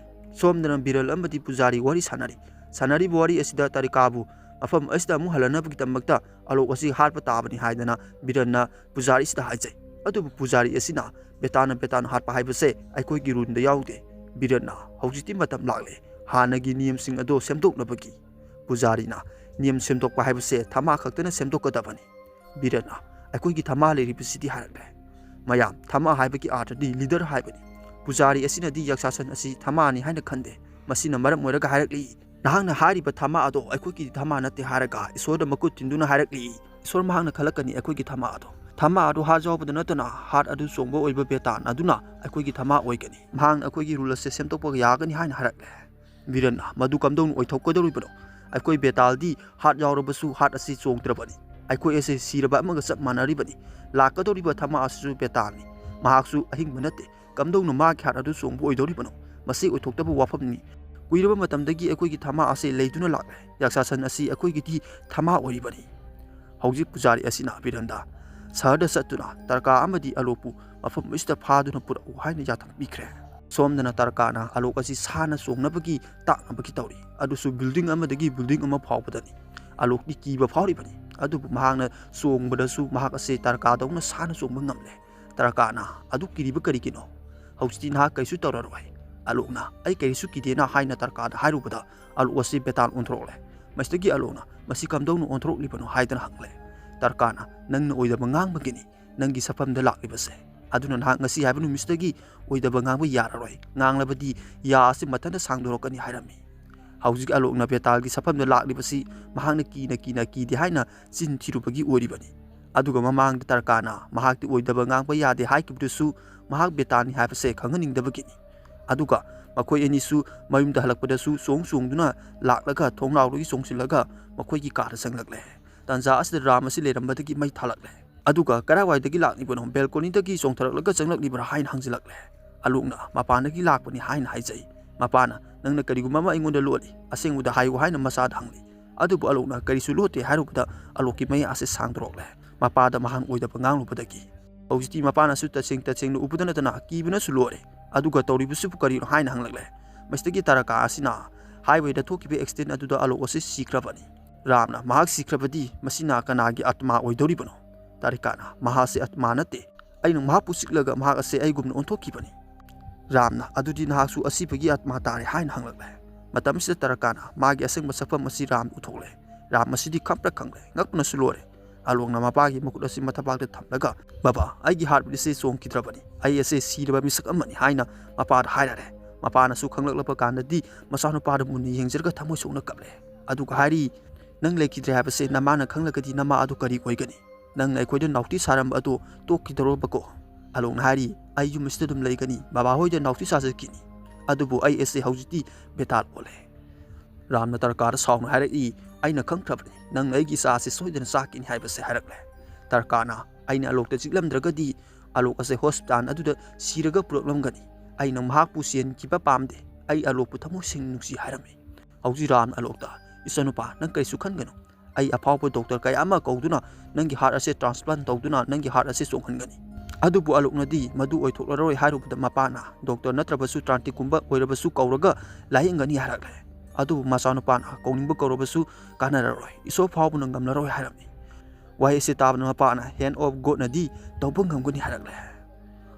ꯁꯣꯝꯗꯅ ꯕꯤꯔꯜ ꯑꯃꯗꯤ ꯄꯨꯖꯥꯔꯤ ꯋꯥꯔꯤ ꯁꯥꯟꯅꯔꯤ꯫ ꯁꯥꯟꯅꯔꯤꯕ ꯋꯥꯔꯤ ꯑꯁꯤꯗ ꯇꯥꯔꯤꯀꯥꯕꯨ ꯃꯐꯝ ꯑꯁꯤꯗ ꯑꯃꯨꯛ ꯍꯜꯂꯛꯅꯕꯒꯤꯗꯃꯛꯇ ꯑꯂꯣꯛ ꯑꯁꯤ ꯍꯥꯠꯄ ꯇꯥꯕꯅꯤ ꯍꯥꯏꯗꯅ ꯕꯤꯔꯟꯅ ꯄꯨꯖꯥꯔꯤ ꯑꯁꯤꯗ ꯍꯥꯏꯖꯩ꯫ ꯑꯗꯨꯕꯨ ꯄꯨꯖꯥꯔꯤ ꯑꯁꯤꯅ ꯕꯦꯇꯥꯅ ꯕꯦꯇꯥꯅ ꯍꯥꯠꯄ ꯍꯥꯏꯕꯁꯦ ꯑꯩꯈꯣꯏꯒꯤ ꯔꯨꯜꯗ ꯌꯥꯎꯗꯦ꯫ ꯕꯤꯔꯟꯅ, "ꯍꯧꯖꯤꯛꯇꯤ ꯃꯇꯝ ꯂꯥꯛꯂꯦ ꯍꯥꯟꯅꯒꯤ ꯅꯤꯌꯝꯁꯤꯡ ꯑꯗꯣ ꯁꯦꯝꯗꯣꯛꯅꯕꯒꯤ"꯫ ꯄꯨꯖꯥꯔꯤꯅ, "ꯅꯤꯌꯝ ꯁꯦꯝꯗꯣꯛꯄ ꯍꯥꯏꯕꯁꯦ ꯊꯃꯥ ꯈꯛꯇꯅ ꯁꯦꯝꯗꯣꯛꯀꯗꯕꯅꯤ"꯫ ꯕꯤꯔꯟꯅ, "ꯑꯩꯈꯣꯏꯒꯤ ꯊꯃꯥ ꯂꯩꯔꯤꯕꯁꯤꯗꯤ" ꯍꯥꯏꯔꯛꯂꯦ꯫ ꯃꯌꯥꯝ, ꯊꯃꯥ ꯍꯥꯏꯕꯒꯤ ꯑꯥꯔꯊꯗꯤ ꯂꯤꯗꯔ ꯍꯥꯏꯕꯅꯤ꯫ ꯄꯨꯖꯥꯔꯤ ꯑꯁꯤꯅꯗꯤ ꯌꯥꯛꯁꯥꯁꯟ ꯑꯁꯤ ꯊꯃꯥꯅꯤ ꯍꯥꯏꯅ ꯈꯟꯗꯦ꯫ ꯃꯁꯤꯅ ꯃꯔꯝ ꯑꯣꯏꯔꯒ ꯍꯥꯏꯔꯛꯂꯤ, "ꯅꯍꯥꯛꯅ ꯍꯥꯏꯔꯤꯕ ꯊꯃꯥ ꯑꯗꯣ ꯑꯩꯈꯣꯏꯒꯤ ꯊꯃꯥ ꯅꯠꯇꯦ" ꯍꯥꯏꯔꯒ ꯏꯁꯣꯔꯗ ꯃꯈꯨꯠ ꯊꯤꯟꯗꯨꯅ ꯍꯥꯏꯔꯛꯂꯤ, "ꯏꯁꯣꯔ ꯃꯍꯥꯛꯅ ꯈꯜꯂꯛꯀꯅꯤ ꯑꯩꯈꯣꯏꯒꯤ ꯊꯃꯥ ꯑꯗꯣ꯫ ꯊꯃꯥ ꯑꯗꯨ ꯍꯥꯔꯠ ꯌꯥꯎꯕꯗ ꯅꯠꯇꯅ ꯍꯥꯔꯠ ꯑꯗꯨ ꯆꯣꯡꯕ ꯑꯣꯏꯕ ꯕꯦꯇꯥꯟ ꯑꯗꯨꯅ ꯑꯩꯈꯣꯏꯒꯤ ꯊꯃꯥ ꯑꯣꯏꯒꯅꯤ꯫ ꯃꯍꯥꯛꯅ ꯑꯩꯈꯣꯏꯒꯤ ꯔꯨꯜ ꯑꯁꯦ ꯁꯦꯝꯗꯣꯛꯄ ꯌꯥꯒꯅꯤ" ꯍꯥꯏꯅ ꯍꯥꯏꯔꯛꯂꯦ꯫ ꯕꯤꯔꯟꯅ, "ꯃꯗꯨ ꯀꯝꯗꯧꯅ ꯑꯣꯏꯊꯣꯛꯀꯗꯧꯔꯤꯕꯅꯣ? ꯑꯩꯈꯣꯏ ꯕꯦꯇꯥꯜꯗꯤ ꯍꯥꯔꯠ ꯌꯥꯎꯔꯕꯁꯨ ꯍꯥꯔꯠ ꯑꯁꯤ ꯆꯣꯡꯗ꯭ꯔꯕꯅꯤ꯫ ꯑꯩꯈꯣꯏ ꯑꯁꯤ ꯁꯤꯔꯕ ꯑꯃꯒ ꯆꯞ ꯃꯥꯟꯅꯔꯤꯕꯅꯤ꯫ ꯂꯥꯛꯀꯗꯧꯔꯤꯕ ꯊꯃꯥ ꯑꯁꯤꯁꯨ ꯕꯦꯇꯥꯜꯅꯤ꯫ ꯃꯍꯥꯛꯁꯨ ꯑꯍꯤꯡꯕ ꯅꯠꯇꯦ, ꯀꯝꯗꯧꯅ ꯃꯥꯒꯤ ꯍꯥꯔꯠ ꯑꯗꯨ ꯆꯣꯡꯕ ꯑꯣꯏꯗꯧꯔꯤꯕꯅꯣ? ꯃꯁꯤ ꯑꯣꯏꯊꯣꯛꯇꯕ ꯋꯥꯐꯝꯅꯤ꯫ ꯀꯨꯏꯔꯕ ꯃꯇꯝꯗꯒꯤ ꯑꯩꯈꯣꯏꯒꯤ ꯊꯃꯥ ꯑꯁꯤ ꯂꯩꯗꯨꯅ ꯂꯥꯛꯂꯦ꯫ ꯌꯥꯛꯁꯥꯁꯟ ꯑꯁꯤ ꯑꯩꯈꯣꯏꯒꯤꯗꯤ ꯊꯃꯥ ꯑꯣꯏꯔꯤꯕꯅꯤ꯫ ꯍꯧꯖꯤꯛ ꯄꯨꯖꯥꯔꯤ ꯑꯁꯤꯅ ꯕꯤꯔꯟꯗꯥ ꯁꯍꯔꯗ ꯆꯠꯇꯨꯅ ꯇꯔꯀꯥ ꯑꯃꯗꯤ ꯑꯂꯣꯛꯄꯨ ꯃꯐꯝ ꯑꯁꯤꯗ ꯐꯥꯗꯨꯅ ꯄꯨꯔꯛꯎ ꯍꯥꯏꯅ ꯌꯥꯊꯪ ꯄꯤꯈ꯭ꯔꯦ꯫ ꯁꯣꯝꯗꯅ ꯇꯔꯀꯥꯅ ꯑꯂꯣꯛ ꯑꯁꯤ ꯁꯥꯅ ꯆꯣꯡꯅꯕꯒꯤ ꯇꯥꯛꯅꯕꯒꯤ ꯇꯧꯔꯤ꯫ ꯑꯗꯨꯁꯨ ꯕꯤꯜꯗꯤꯡ ꯑꯃꯗꯒꯤ ꯕꯤꯜꯗꯤꯡ ꯑꯃ ꯐꯥꯎꯕꯗꯅꯤ꯫ ꯑꯂꯣꯛꯇꯤ ꯀꯤꯕ ꯐꯥꯎꯔꯤꯕꯅꯤ꯫ ꯑꯗꯨꯕꯨ ꯃꯍꯥꯛꯅ ꯆꯣꯡꯕꯗꯁꯨ ꯃꯍꯥꯛ ꯑꯁꯤ ꯇꯔꯀꯥꯗꯧꯅ ꯁꯥꯅ ꯆꯣꯡꯕ ꯉꯝꯂꯦ꯫ ꯇꯔꯀꯥꯅ ꯑꯗꯨ ꯀꯤꯔꯤꯕ ꯀꯔꯤꯒꯤꯅꯣ? ꯍꯧꯖꯤꯛꯇꯤ ꯅꯍꯥꯛ ꯀꯔꯤꯁꯨ ꯇꯧꯔꯔꯣꯏ꯫ ꯑꯂꯣꯛꯅ "ꯑꯩ ꯀꯔꯤꯁꯨ ꯀꯤꯗꯦꯅ" ꯍꯥꯏꯅ ꯇꯔꯀꯥꯗ ꯍꯥꯏꯔꯨꯕꯗ ꯑꯂꯣꯛ ꯑꯁꯤ ꯕꯦꯇꯥꯜ ꯑꯣꯟꯊꯣꯔꯛꯂꯦ꯫ ꯃꯁꯤꯗꯒꯤ ꯑꯂꯣꯛꯅ "ꯃꯁꯤ ꯀꯝꯗꯧꯅ ꯑꯣꯟꯊꯣꯔꯛꯂꯤꯕꯅꯣ?" ꯍꯥꯏꯗꯅ ꯍꯪꯂꯦ꯫ ꯇꯔꯀꯥꯅ "ꯅꯪꯅ ꯑꯣꯏꯗꯕ ꯉꯥꯡꯕꯒꯤꯅꯤ ꯅꯪꯒꯤ ꯁꯛꯐꯝꯗ ꯂꯥꯛꯂꯤꯕꯁꯦ꯫ ꯑꯗꯨꯅ ꯅꯍꯥꯛ ꯉꯁꯤ ꯍꯥꯏꯕ ꯅꯨꯃꯤꯠꯇꯒꯤ ꯑꯣꯏꯗꯕ ꯉꯥꯡꯕ ꯌꯥꯔꯔꯣꯏ꯫ ꯉꯥꯡꯂꯕꯗꯤ ꯌꯥ ꯑꯁꯤ ꯃꯊꯟꯇ ꯁꯥꯡꯗꯣꯔꯛꯀꯅꯤ" ꯍꯥꯏꯔꯝꯃꯤ꯫ ꯍꯧꯖꯤꯛ ꯑꯂꯣꯛꯅ ꯕꯦꯇꯥꯜꯒꯤ ꯁꯛꯐꯝꯗ ꯂꯥꯛꯂꯤꯕꯁꯤ ꯃꯍꯥꯛꯅ ꯀꯤꯅ ꯀꯤꯅ ꯀꯤꯗꯦ ꯍꯥꯏꯅ ꯆꯤꯟ ꯊꯤꯔꯨꯕꯒꯤ ꯑꯣꯏꯔꯤꯕꯅꯤ꯫ ꯑꯗꯨꯒ ꯃꯃꯥꯡꯗ ꯇꯔꯀꯥꯅ ꯃꯍꯥꯛꯇꯤ ꯑꯣꯏꯗꯕ ꯉꯥꯡꯕ ꯌꯥꯗꯦ ꯍꯥꯏꯈꯤꯕꯗꯨꯁꯨ ꯃꯍꯥꯛ ꯕꯦꯇꯥꯜꯅꯤ ꯍꯥꯏꯕꯁꯦ ꯈꯪꯍꯟꯅꯤꯡꯗꯕꯒꯤꯅꯤ꯫ ꯑꯗꯨꯒ ꯃꯈꯣꯏ ꯑꯅꯤꯁꯨ ꯃꯌꯨꯝꯗ ꯍꯜꯂꯛꯄꯗꯁꯨ ꯆꯣꯡ ꯆꯣꯡꯗꯨꯅ ꯂꯥꯛꯂꯒ ꯊꯣꯡꯅꯥꯎꯗꯒꯤ ꯆꯣꯡꯁꯤꯜꯂꯒ ꯃꯈꯣꯏꯒꯤ ꯀꯥꯗ ꯆꯪꯂꯛꯂꯦ꯫ ꯇꯥꯟꯖꯥ ꯑꯁꯤꯗ ꯔꯥꯝ ꯑꯁꯤ ꯂꯩꯔꯝꯕꯗꯒꯤ ꯃꯩ ꯊꯥꯂꯛꯂꯦ꯫ ꯑꯗꯨꯒ "ꯀꯗꯥꯏꯋꯥꯏꯗꯒꯤ ꯂꯥꯛꯂꯤꯕꯅꯣ? ꯕꯦꯜꯀꯣꯅꯤꯗꯒꯤ ꯆꯣꯡꯊꯔꯛꯂꯒ ꯆꯪꯂꯛꯂꯤꯕ꯭ꯔꯥ?" ꯍꯥꯏꯅ ꯍꯪꯖꯤꯜꯂꯛꯂꯦ꯫ ꯑꯂꯣꯛꯅ "ꯃꯄꯥꯟꯗꯒꯤ ꯂꯥꯛꯄꯅꯤ" ꯍꯥꯏꯅ ꯍꯥꯏꯖꯩ꯫ ꯃꯄꯥꯅ "ꯅꯪꯅ ꯀꯔꯤꯒꯨꯝꯕ ꯑꯃ ꯑꯩꯉꯣꯟꯗ ꯂꯣꯠꯂꯤ, ꯑꯁꯦꯡꯕꯗ ꯍꯥꯏꯌꯨ" ꯍꯥꯏꯅ ꯃꯆꯥꯗ ꯍꯪꯂꯤ꯫ ꯑꯗꯨꯕꯨ ꯑꯂꯣꯛꯅ "ꯀꯔꯤꯁꯨ ꯂꯣꯠꯇꯦ" ꯍꯥꯏꯔꯨꯕꯗ ꯑꯂꯣꯛꯀꯤ ꯃꯌꯥ ꯑꯁꯤ ꯁꯥꯡꯗꯣꯔꯛꯂꯦ꯫ ꯃꯄꯥꯗ ꯃꯍꯥꯛꯅ ꯑꯣꯏꯗꯕ ꯉꯥꯡꯂꯨꯕꯗꯒꯤ꯫ ꯍꯧꯖꯤꯛꯇꯤ ꯃꯄꯥꯅꯁꯨ ꯇꯁꯦꯡ ꯇꯁꯦꯡꯅ ꯎꯕꯗ ꯅꯠꯇꯅ ꯀꯤꯕꯅꯁꯨ ꯂꯣꯏꯔꯦ꯫ ꯑꯗꯨꯒ "ꯇꯧꯔꯤꯕꯁꯤꯕꯨ ꯀꯔꯤꯅꯣ?" ꯍꯥꯏꯅ ꯍꯪꯂꯛꯂꯦ꯫ ꯃꯁꯤꯗꯒꯤ ꯇꯔꯀꯥ ꯑꯁꯤꯅ "ꯍꯥꯏꯋꯦꯗ ꯊꯣꯛꯈꯤꯕ ꯑꯦꯛꯁꯤꯗꯦꯟ ꯑꯗꯨꯗ ꯑꯂꯣꯛ ꯑꯁꯤ ꯁꯤꯈ꯭ꯔꯕꯅꯤ꯫ ꯔꯥꯝꯅ ꯃꯍꯥꯛ ꯁꯤꯈ꯭ꯔꯕꯗꯤ ꯃꯁꯤꯅ ꯀꯅꯥꯒꯤ ꯑꯥꯇꯃꯥ ꯑꯣꯏꯗꯧꯔꯤꯕꯅꯣ?" ꯇꯔꯀꯥꯅ "ꯃꯍꯥꯛꯁꯦ ꯑꯥꯇꯃꯥ ꯅꯠꯇꯦ꯫ ꯑꯩꯅ ꯃꯍꯥꯛꯄꯨ ꯆꯤꯛꯂꯒ ꯃꯍꯥꯛ ꯑꯁꯦ ꯑꯩꯒꯨꯝꯅ ꯑꯣꯟꯊꯣꯛꯈꯤꯕꯅꯤ꯫" ꯔꯥꯝꯅ "ꯑꯗꯨꯗꯤ ꯅꯍꯥꯛꯁꯨ ꯑꯁꯤꯕꯒꯤ ꯑꯥꯇꯃꯥ ꯇꯥꯔꯦ" ꯍꯥꯏꯅ ꯍꯪꯂꯛꯂꯦ꯫ ꯃꯇꯝꯁꯤꯗ ꯇꯔꯀꯥꯅ ꯃꯥꯒꯤ ꯑꯁꯦꯡꯕ ꯁꯛꯐꯝ ꯑꯁꯤ ꯔꯥꯝ ꯎꯊꯣꯛꯂꯦ꯫ ꯔꯥꯝ ꯑꯁꯤꯗꯤ ꯈꯪꯄ꯭ꯔꯦꯛ ꯈꯪꯂꯦ, ꯉꯛꯄꯅꯁꯨ ꯂꯣꯏꯔꯦ꯫ ꯑꯂꯣꯛꯅ ꯃꯄꯥꯒꯤ ꯃꯈꯨꯠ ꯑꯁꯤ ꯃꯊꯕꯥꯛꯇ ꯊꯝꯂꯒ, "ꯕꯕꯥ, ꯑꯩꯒꯤ ꯍꯥꯔꯠ ꯕꯤꯠ ꯑꯁꯤ ꯆꯣꯡꯈꯤꯗ꯭ꯔꯕꯅꯤ꯫ ꯑꯩ ꯑꯁꯦ ꯁꯤꯔꯕ ꯃꯤꯁꯛ ꯑꯃꯅꯤ" ꯍꯥꯏꯅ ꯃꯄꯥꯗ ꯍꯥꯏꯔꯔꯦ꯫ ꯃꯄꯥꯅꯁꯨ ꯈꯪꯂꯛꯂꯕ ꯀꯥꯟꯗꯗꯤ ꯃꯆꯥꯅꯨꯄꯥꯗ ꯃꯨꯟꯅ ꯌꯦꯡꯖꯔꯒ ꯊꯃꯣꯏ ꯁꯣꯛꯅ ꯀꯞꯂꯦ꯫ ꯑꯗꯨꯒ ꯍꯥꯏꯔꯤ, "ꯅꯪ ꯂꯩꯈꯤꯗ꯭ꯔꯦ ꯍꯥꯏꯕꯁꯦ ꯅꯃꯥꯅ ꯈꯪꯂꯒꯗꯤ ꯅꯃꯥ ꯑꯗꯨ ꯀꯔꯤ ꯑꯣꯏꯒꯅꯤ? ꯅꯪꯅ ꯑꯩꯈꯣꯏꯗ ꯅꯥꯎꯇꯤ ꯁꯥꯔꯝꯕ ꯑꯗꯨ ꯇꯣꯛꯈꯤꯗꯧꯔꯕꯀꯣ?" ꯑꯂꯣꯛꯅ ꯍꯥꯏꯔꯤ, "ꯑꯩ ꯌꯨꯝ ꯑꯁꯤꯗ ꯑꯗꯨꯝ ꯂꯩꯒꯅꯤ, ꯕꯕꯥ ꯍꯣꯏꯗ ꯅꯥꯎꯇꯤ ꯁꯥꯖꯈꯤꯅꯤ꯫ ꯑꯗꯨꯕꯨ ꯑꯩ ꯑꯁꯦ ꯍꯧꯖꯤꯛꯇꯤ ꯕꯦꯇꯥꯜ ꯑꯣꯜꯂꯦ꯫" ꯔꯥꯝꯅ ꯇꯔꯀꯥꯗ ꯁꯥꯎꯅ ꯍꯥꯏꯔꯛꯏ, "ꯑꯩꯅ ꯈꯪꯈ꯭ꯔꯕꯅꯤ, ꯅꯪꯅ ꯑꯩꯒꯤ ꯏꯆꯥ ꯑꯁꯤ ꯁꯣꯏꯗꯅ ꯆꯥꯛꯀꯅꯤ ꯍꯥꯏꯕꯁꯦ" ꯍꯥꯏꯔꯛꯂꯦ꯫ ꯇꯔꯀꯥꯅ, "ꯑꯩꯅ ꯑꯂꯣꯛꯇ ꯆꯤꯛꯂꯝꯗ꯭ꯔꯒꯗꯤ ꯑꯂꯣꯛ ꯑꯁꯦ ꯍꯣꯁꯄꯤꯇꯥꯜ ꯑꯗꯨꯗ ꯁꯤꯔꯒ ꯄꯨꯔꯛꯂꯝꯒꯅꯤ꯫ ꯑꯩꯅ ꯃꯍꯥꯛꯄꯨ ꯆꯦꯟꯈꯤꯕ ꯄꯥꯝꯗꯦ꯫ ꯑꯩ ꯑꯂꯣꯛꯄꯨ ꯊꯃꯣꯏ ꯁꯦꯡꯅ ꯅꯨꯡꯁꯤ" ꯍꯥꯏꯔꯝꯃꯤ꯫ ꯍꯧꯖꯤꯛ ꯔꯥꯝꯅ ꯑꯂꯣꯛꯇ, "ꯏꯆꯥꯅꯨꯄꯥ, ꯅꯪ ꯀꯔꯤꯁꯨ ꯈꯟꯒꯅꯨ꯫ ꯑꯩ ꯑꯐꯥꯎꯕ ꯗꯣꯛꯇꯔ ꯀꯌꯥ ꯑꯃ ꯀꯧꯗꯨꯅ ꯅꯪꯒꯤ ꯍꯥꯔꯠ ꯑꯁꯦ ꯇ꯭ꯔꯥꯟꯁꯄ꯭ꯂꯥꯟ ꯇꯧꯗꯨꯅ ꯅꯪꯒꯤ ꯍꯥꯔꯠ ꯑꯁꯦ ꯆꯣꯡꯍꯟꯒꯅꯤ"꯫ ꯑꯗꯨꯕꯨ ꯑꯂꯣꯛꯅꯗꯤ ꯃꯗꯨ ꯑꯣꯏꯊꯣꯛꯂꯔꯣꯏ ꯍꯥꯏꯔꯨꯕꯗ ꯃꯄꯥꯅ, "ꯗꯣꯛꯇꯔ ꯅꯠꯇ꯭ꯔꯕꯁꯨ ꯇ꯭ꯔꯥꯟꯇꯤꯛꯀꯨꯝꯕ ꯑꯣꯏꯔꯕꯁꯨ ꯀꯧꯔꯒ ꯂꯥꯌꯦꯡꯒꯅꯤ" ꯍꯥꯏꯔꯛꯂꯦ꯫ ꯑꯗꯨꯕꯨ ꯃꯆꯥꯅꯨꯄꯥꯅ, "ꯀꯧꯅꯤꯡꯕ ꯀꯧꯔꯕꯁꯨ ꯀꯥꯟꯅꯔꯔꯣꯏ, ꯏꯁꯣꯔ ꯐꯥꯎꯕꯅ ꯉꯝꯂꯔꯣꯏ" ꯍꯥꯏꯔꯝꯃꯤ꯫ ꯋꯥꯍꯩ ꯑꯁꯤ ꯇꯥꯕꯗ ꯃꯄꯥꯅ, "Hand of Godꯅꯗꯤ ꯇꯧꯕ ꯉꯝꯒꯅꯤ" ꯍꯥꯏꯔꯛꯂꯦ꯫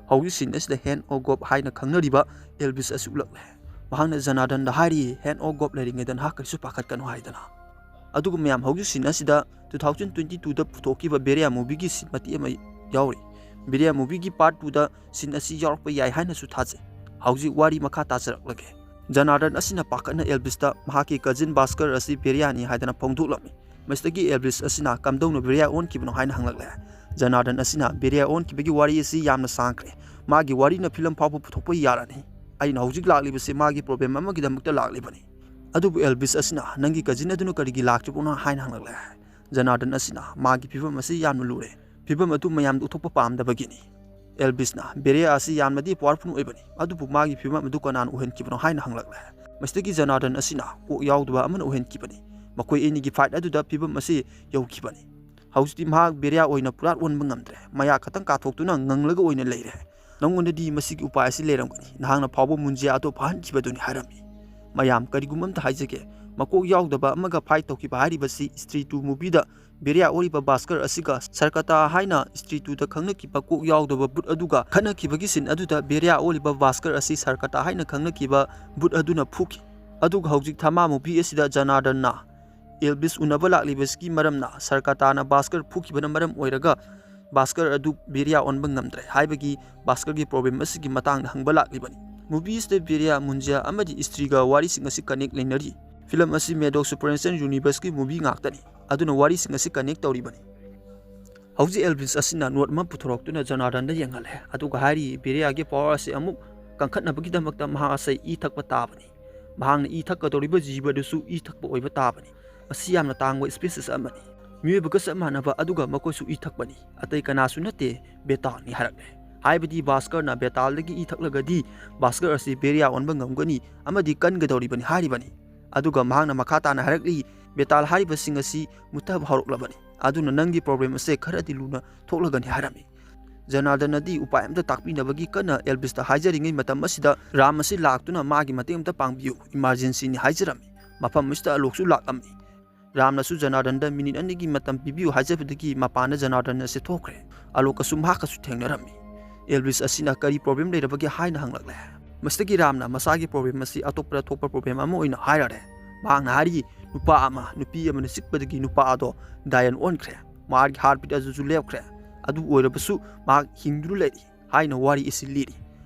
ꯍꯧꯖꯤꯛ ꯁꯤꯟ ꯑꯁꯤꯗ Hand of God ꯍꯥꯏꯅ ꯈꯪꯅꯔꯤꯕ ꯑꯦꯜꯕꯤꯁ ꯑꯁꯤ ꯎꯠꯂꯛꯂꯦ꯫ ꯃꯍꯥꯛꯅ ꯖꯅꯥꯗꯟꯗ ꯍꯥꯏꯔꯤ, "Hand of God ꯂꯩꯔꯤꯉꯩꯗ ꯅꯍꯥꯛ ꯀꯔꯤꯁꯨ ꯄꯥꯈꯠꯀꯅꯨ" ꯍꯥꯏꯗꯅ꯫ ꯑꯗꯨꯒ ꯃꯌꯥꯝ, ꯍꯧꯖꯤꯛ ꯁꯤꯟ ꯑꯁꯤꯗ two thousand twenty twoꯗ ꯄꯨꯊꯣꯛꯈꯤꯕ ꯕꯦꯔꯤꯌꯥ movieꯒꯤ ꯁꯤꯟ ꯃꯇꯦꯛ ꯑꯃ ꯌꯥꯎꯔꯤ꯫ ꯕꯦꯔꯤꯌꯥ movieꯒꯤ part twoꯗ ꯁꯤꯟ ꯑꯁꯤ ꯌꯥꯎꯔꯛꯄ ꯌꯥꯏ ꯍꯥꯏꯅꯁꯨ ꯊꯥꯖꯩ꯫ ꯍꯧꯖꯤꯛ ꯋꯥꯔꯤ ꯃꯈꯥ ꯇꯥꯖꯔꯛꯂꯒꯦ꯫ ꯖꯅꯥꯔꯗꯟ ꯑꯁꯤꯅ ꯄꯥꯈꯠꯅ ꯑꯦꯜꯕꯤꯁꯇ ꯃꯍꯥꯛꯀꯤ cousin ꯚꯥꯁꯀꯔ ꯑꯁꯤ ꯕꯦꯔꯤꯌꯥꯅꯤ ꯍꯥꯏꯗꯅ ꯐꯣꯡꯗꯣꯛꯂꯝꯃꯤ꯫ ꯃꯁꯤꯗꯒꯤ ꯑꯦꯜꯕꯤꯁ ꯑꯁꯤꯅ ꯀꯝꯗꯧꯅ ꯕꯦꯔꯤꯌꯥ ꯑꯣꯟꯈꯤꯕꯅꯣ ꯍꯥꯏꯅ ꯍꯪꯂꯛꯂꯦ꯫ ꯖꯅꯥꯔꯗꯟ ꯑꯁꯤꯅ ꯕꯦꯔꯤꯌꯥ ꯑꯣꯟꯈꯤꯕꯒꯤ ꯋꯥꯔꯤ ꯑꯁꯤ ꯌꯥꯝꯅ ꯁꯥꯡꯈ꯭ꯔꯦ꯫ ꯃꯥꯒꯤ ꯋꯥꯔꯤꯅ film ꯐꯥꯎꯕ ꯄꯨꯊꯣꯛꯄ ꯌꯥꯔꯅꯤ꯫ ꯑꯩꯅ ꯍꯧꯖꯤꯛ ꯂꯥꯛꯂꯤꯕꯁꯤ ꯃꯥꯒꯤ problem ꯑꯃꯒꯤꯗꯃꯛꯇ ꯂꯥꯛꯂꯤꯕꯅꯤ꯫ ꯑꯗꯨꯕꯨ ꯑꯦꯜꯕꯤꯁ ꯑꯁꯤꯅ, "ꯅꯪꯒꯤ cousin ꯑꯗꯨꯅ ꯀꯔꯤꯒꯤ ꯂꯥꯛꯇ꯭ꯔꯤꯕꯅꯣ?" ꯍꯥꯏꯅ ꯍꯪꯂꯛꯂꯦ꯫ ꯖꯅꯥꯔꯗꯟ ꯑꯁꯤꯅ, "ꯃꯥꯒꯤ ꯐꯤꯕꯝ ꯑꯁꯤ ꯌꯥꯝꯅ ꯂꯨꯔꯦ꯫ ꯐꯤꯕꯝ ꯑꯗꯨ ꯃꯌꯥꯝꯗ ꯎꯠꯊꯣꯛꯄ ꯄꯥꯝꯗꯕꯒꯤꯅꯤ"꯫ ꯑꯦꯜꯕꯤꯁꯅ, "ꯕꯦꯔꯤꯌꯥ ꯑꯁꯤ ꯌꯥꯝꯅꯗꯤ powerful ꯑꯣꯏꯕꯅꯤ, ꯑꯗꯨꯕꯨ ꯃꯥꯒꯤ ꯐꯤꯕꯝ ꯑꯗꯨ ꯀꯅꯥꯅ ꯑꯣꯏꯍꯟꯈꯤꯕꯅꯣ?" ꯍꯥꯏꯅ ꯍꯪꯂꯛꯂꯦ꯫ ꯃꯁꯤꯗꯒꯤ ꯖꯅꯥꯔꯗꯟ ꯑꯁꯤꯅ, "ꯀꯣꯛ ꯌꯥꯎꯗꯕ ꯑꯃꯅ ꯑꯣꯏꯍꯟꯈꯤꯕꯅꯤ꯫ ꯃꯈꯣꯏ ꯑꯅꯤꯒꯤ fight ꯑꯗꯨꯗ ꯐꯤꯕꯝ ꯑꯁꯤ ꯌꯧꯈꯤꯕꯅꯤ꯫ ꯍꯧꯖꯤꯛꯇꯤ ꯃꯍꯥꯛ ꯕꯦꯔꯤꯌꯥ ꯑꯣꯏꯅ ꯄꯨꯔꯥ ꯑꯣꯟꯕ ꯉꯝꯗ꯭ꯔꯦ꯫ ꯃꯌꯥ ꯈꯛꯇꯪ ꯀꯥꯊꯣꯛꯇꯨꯅ ꯉꯪꯂꯒ ꯑꯣꯏꯅ ꯂꯩꯔꯦ꯫ ꯅꯉꯣꯟꯗꯗꯤ ꯃꯁꯤꯒꯤ ꯎꯄꯥꯏ ꯑꯁꯤ ꯂꯩꯔꯝꯒꯅꯤ꯫ ꯅꯍꯥꯛꯅ ꯐꯥꯎꯕ ꯃꯨꯟꯖꯤꯌꯥ ꯑꯗꯨ ꯐꯥꯍꯟꯈꯤꯕꯗꯨꯅꯤ" ꯍꯥꯏꯔꯝꯃꯤ꯫ ꯃꯌꯥꯝ, ꯀꯔꯤꯒꯨꯝꯕ ꯑꯝꯇ ꯍꯥꯏꯖꯒꯦ꯫ ꯃꯀꯣꯛ ꯌꯥꯎꯗꯕ ꯑꯃꯒ fight ꯇꯧꯈꯤꯕ ꯍꯥꯏꯔꯤꯕꯁꯤ Stree two movieꯗ ꯕꯦꯔꯤꯌꯥ ꯑꯣꯏꯔꯤꯕ ꯚꯥꯁꯀꯔ ꯑꯁꯤꯒ ꯁꯔꯀꯇꯥ ꯍꯥꯏꯅ Stree twoꯗ ꯈꯪꯅꯈꯤꯕ ꯀꯣꯛ ꯌꯥꯎꯗꯕ ꯚꯨꯠ ꯑꯗꯨꯒ ꯈꯠꯅꯈꯤꯕꯒꯤ scene ꯑꯗꯨꯗ ꯕꯦꯔꯤꯌꯥ ꯑꯣꯏꯔꯤꯕ ꯚꯥꯁꯀꯔ ꯑꯁꯤ ꯁꯔꯀꯇꯥ ꯍꯥꯏꯅ ꯈꯪꯅꯈꯤꯕ ꯚꯨꯠ ꯑꯗꯨꯅ ꯐꯨꯈꯤ꯫ ꯑꯗꯨꯒ ꯍꯧꯖꯤꯛ ꯊꯃꯥ movie ꯑꯁꯤꯗ ꯖꯅꯥꯔꯗꯟꯅ ꯑꯦꯜꯕꯤꯁ ꯎꯅꯕ ꯂꯥꯛꯂꯤꯕꯁꯤꯒꯤ ꯃꯔꯝꯅ ꯁꯔꯀꯇꯥꯅ ꯚꯥꯁꯀꯔ ꯐꯨꯈꯤꯕꯅ ꯃꯔꯝ ꯑꯣꯏꯔꯒ ꯚꯥꯁꯀꯔ ꯑꯗꯨ ꯕꯦꯔꯤꯌꯥ ꯑꯣꯟꯕ ꯉꯝꯗ꯭ꯔꯦ ꯍꯥꯏꯕꯒꯤ ꯚꯥꯁꯀꯔꯒꯤ problem ꯑꯁꯤꯒꯤ ꯃꯇꯥꯡꯗ ꯍꯪꯕ ꯂꯥꯛꯂꯤꯕꯅꯤ꯫ Movie ꯑꯁꯤꯗ ꯕꯦꯔꯤꯌꯥ, ꯃꯨꯟꯖꯤꯌꯥ ꯑꯃꯗꯤ Streeꯒ ꯋꯥꯔꯤꯁꯤꯡ ꯑꯁꯤ connect ꯂꯩꯅꯔꯤ꯫ Film ꯑꯁꯤ Maddox Supernatural Universeꯀꯤ movie ꯉꯥꯛꯇꯅꯤ꯫ ꯑꯗꯨꯅ ꯋꯥꯔꯤꯁꯤꯡ ꯑꯁꯤ connect ꯇꯧꯔꯤꯕꯅꯤ꯫ ꯍꯧꯖꯤꯛ ꯑꯦꯜꯕꯤꯁ ꯑꯁꯤꯅ note ꯑꯃ ꯄꯨꯊꯣꯔꯛꯇꯨꯅ ꯖꯅꯥꯔꯗꯟꯗ ꯌꯦꯡꯍꯜꯂꯦ, ꯑꯗꯨꯒ ꯍꯥꯏꯔꯤ, "ꯕꯦꯔꯤꯌꯥꯒꯤ power ꯑꯁꯤ ꯑꯃꯨꯛ ꯀꯟꯈꯠꯅꯕꯒꯤꯗꯃꯛꯇ ꯃꯍꯥꯛ ꯑꯁꯤ ꯏ ꯊꯛꯄ ꯇꯥꯕꯅꯤ꯫ ꯃꯍꯥꯛꯅ ꯏ ꯊꯛꯀꯗꯧꯔꯤꯕ ꯖꯤꯕ ꯑꯗꯨꯁꯨ ꯏ ꯊꯛꯄ ꯑꯣꯏꯕ ꯇꯥꯕꯅꯤ꯫ ꯃꯁꯤ ꯌꯥꯝꯅ ꯇꯥꯡꯕ species ꯑꯃꯅꯤ"꯫ ꯃꯤꯑꯣꯏꯕꯒ ꯆꯞ ꯃꯥꯟꯅꯕ, ꯑꯗꯨꯒ ꯃꯈꯣꯏꯁꯨ ꯏ ꯊꯛꯄꯅꯤ, ꯑꯇꯩ ꯀꯅꯥꯁꯨ ꯅꯠꯇꯦ, ꯕꯦꯇꯥꯜꯅꯤ ꯍꯥꯏꯔꯛꯂꯦ꯫ ꯍꯥꯏꯕꯗꯤ ꯚꯥꯁꯀꯔꯅ ꯕꯦꯇꯥꯜꯗꯒꯤ ꯏ ꯊꯛꯂꯒꯗꯤ ꯚꯥꯁꯀꯔ ꯑꯁꯤ ꯕꯦꯔꯤꯌꯥ ꯑꯣꯟꯕ ꯉꯝꯒꯅꯤ ꯑꯃꯗꯤ ꯀꯟꯒꯗꯧꯔꯤꯕꯅꯤ ꯍꯥꯏꯔꯤꯕꯅꯤ꯫ ꯑꯗꯨꯒ ꯃꯍꯥꯛꯅ ꯃꯈꯥ ꯇꯥꯅ ꯍꯥꯏꯔꯛꯂꯤ, ꯕꯦꯇꯥꯜ ꯍꯥꯏꯔꯤꯕꯁꯤꯡ ꯑꯁꯤ ꯃꯨꯠꯊꯕ ꯍꯧꯔꯛꯂꯕꯅꯤ, ꯑꯗꯨꯅ ꯅꯪꯒꯤ ꯄ꯭ꯔꯣꯕ꯭ꯂꯦꯝ ꯑꯁꯦ ꯈꯔꯗꯤ ꯂꯨꯅ ꯊꯣꯛꯂꯒꯅꯤ ꯍꯥꯏꯔꯝꯃꯤ꯫ ꯖꯅꯥꯔꯗꯟꯅꯗꯤ ꯎꯄꯥꯏ ꯑꯃꯇ ꯇꯥꯛꯄꯤꯅꯕꯒꯤ ꯀꯟꯅ ꯑꯦꯜꯕꯤꯁꯇ ꯍꯥꯏꯖꯔꯤꯉꯩ ꯃꯇꯝ ꯑꯁꯤꯗ ꯔꯥꯝ ꯑꯁꯤ ꯂꯥꯛꯇꯨꯅ ꯃꯥꯒꯤ ꯃꯇꯦꯡ ꯑꯝꯇ ꯄꯥꯡꯕꯤꯌꯨ, ꯏꯃꯥꯔꯖꯦꯟꯁꯤꯅꯤ ꯍꯥꯏꯖꯔꯝꯃꯤ꯫ ꯃꯐꯝ ꯑꯁꯤꯗ ꯑꯂꯣꯛꯁꯨ ꯂꯥꯛꯂꯝꯃꯤ꯫ ꯔꯥꯝꯅꯁꯨ ꯖꯅꯥꯔꯗꯟꯗ ꯃꯤꯅꯤꯠ ꯑꯅꯤꯒꯤ ꯃꯇꯝ ꯄꯤꯕꯤꯌꯨ ꯍꯥꯏꯖꯕꯗꯒꯤ ꯃꯄꯥꯟꯗ ꯖꯅꯥꯔꯗꯟ ꯑꯁꯤ ꯊꯣꯛꯈ꯭ꯔꯦ꯫ ꯑꯂꯣꯛꯀꯁꯨ ꯃꯍꯥꯛꯀꯁꯨ ꯊꯦꯡꯅꯔꯝꯃꯤ꯫ ꯑꯦꯜꯕꯤꯁ ꯑꯁꯤꯅ ꯀꯔꯤ ꯄ꯭ꯔꯣꯕ꯭ꯂꯦꯝ ꯂꯩꯔꯕꯒꯦ ꯍꯥꯏꯅ ꯍꯪꯂꯛꯂꯦ꯫ ꯃꯁꯤꯗꯒꯤ ꯔꯥꯝꯅ ꯃꯁꯥꯒꯤ ꯄ꯭ꯔꯣꯕ꯭ꯂꯦꯝ ꯑꯁꯤ ꯑꯇꯣꯞꯄꯗ ꯊꯣꯛꯄ ꯄ꯭ꯔꯣꯕ꯭ꯂꯦꯝ ꯑꯃ ꯑꯣꯏꯅ ꯍꯥꯏꯔꯔꯦ꯫ ꯃꯍꯥꯛꯅ ꯍꯥꯏꯔꯤ, ꯅꯨꯄꯥ ꯑꯃ ꯅꯨꯄꯤ ꯑꯃꯅ ꯆꯤꯛꯄꯗꯒꯤ ꯅꯨꯄꯥ ꯑꯗꯣ ꯗꯥꯏꯌꯟ ꯑꯣꯟꯈ꯭ꯔꯦ꯫ ꯃꯥꯒꯤ ꯍꯥꯔꯠ ꯕꯤꯠ ꯑꯗꯨꯁꯨ ꯂꯦꯞꯈ꯭ꯔꯦ꯫ ꯑꯗꯨ ꯑꯣꯏꯔꯕꯁꯨ ꯃꯍꯥꯛ ꯍꯤꯡꯗꯨꯅ ꯂꯩꯔꯤ ꯍꯥꯏꯅ ꯋꯥꯔꯤ ꯑꯁꯤ ꯂꯤꯔꯤ꯫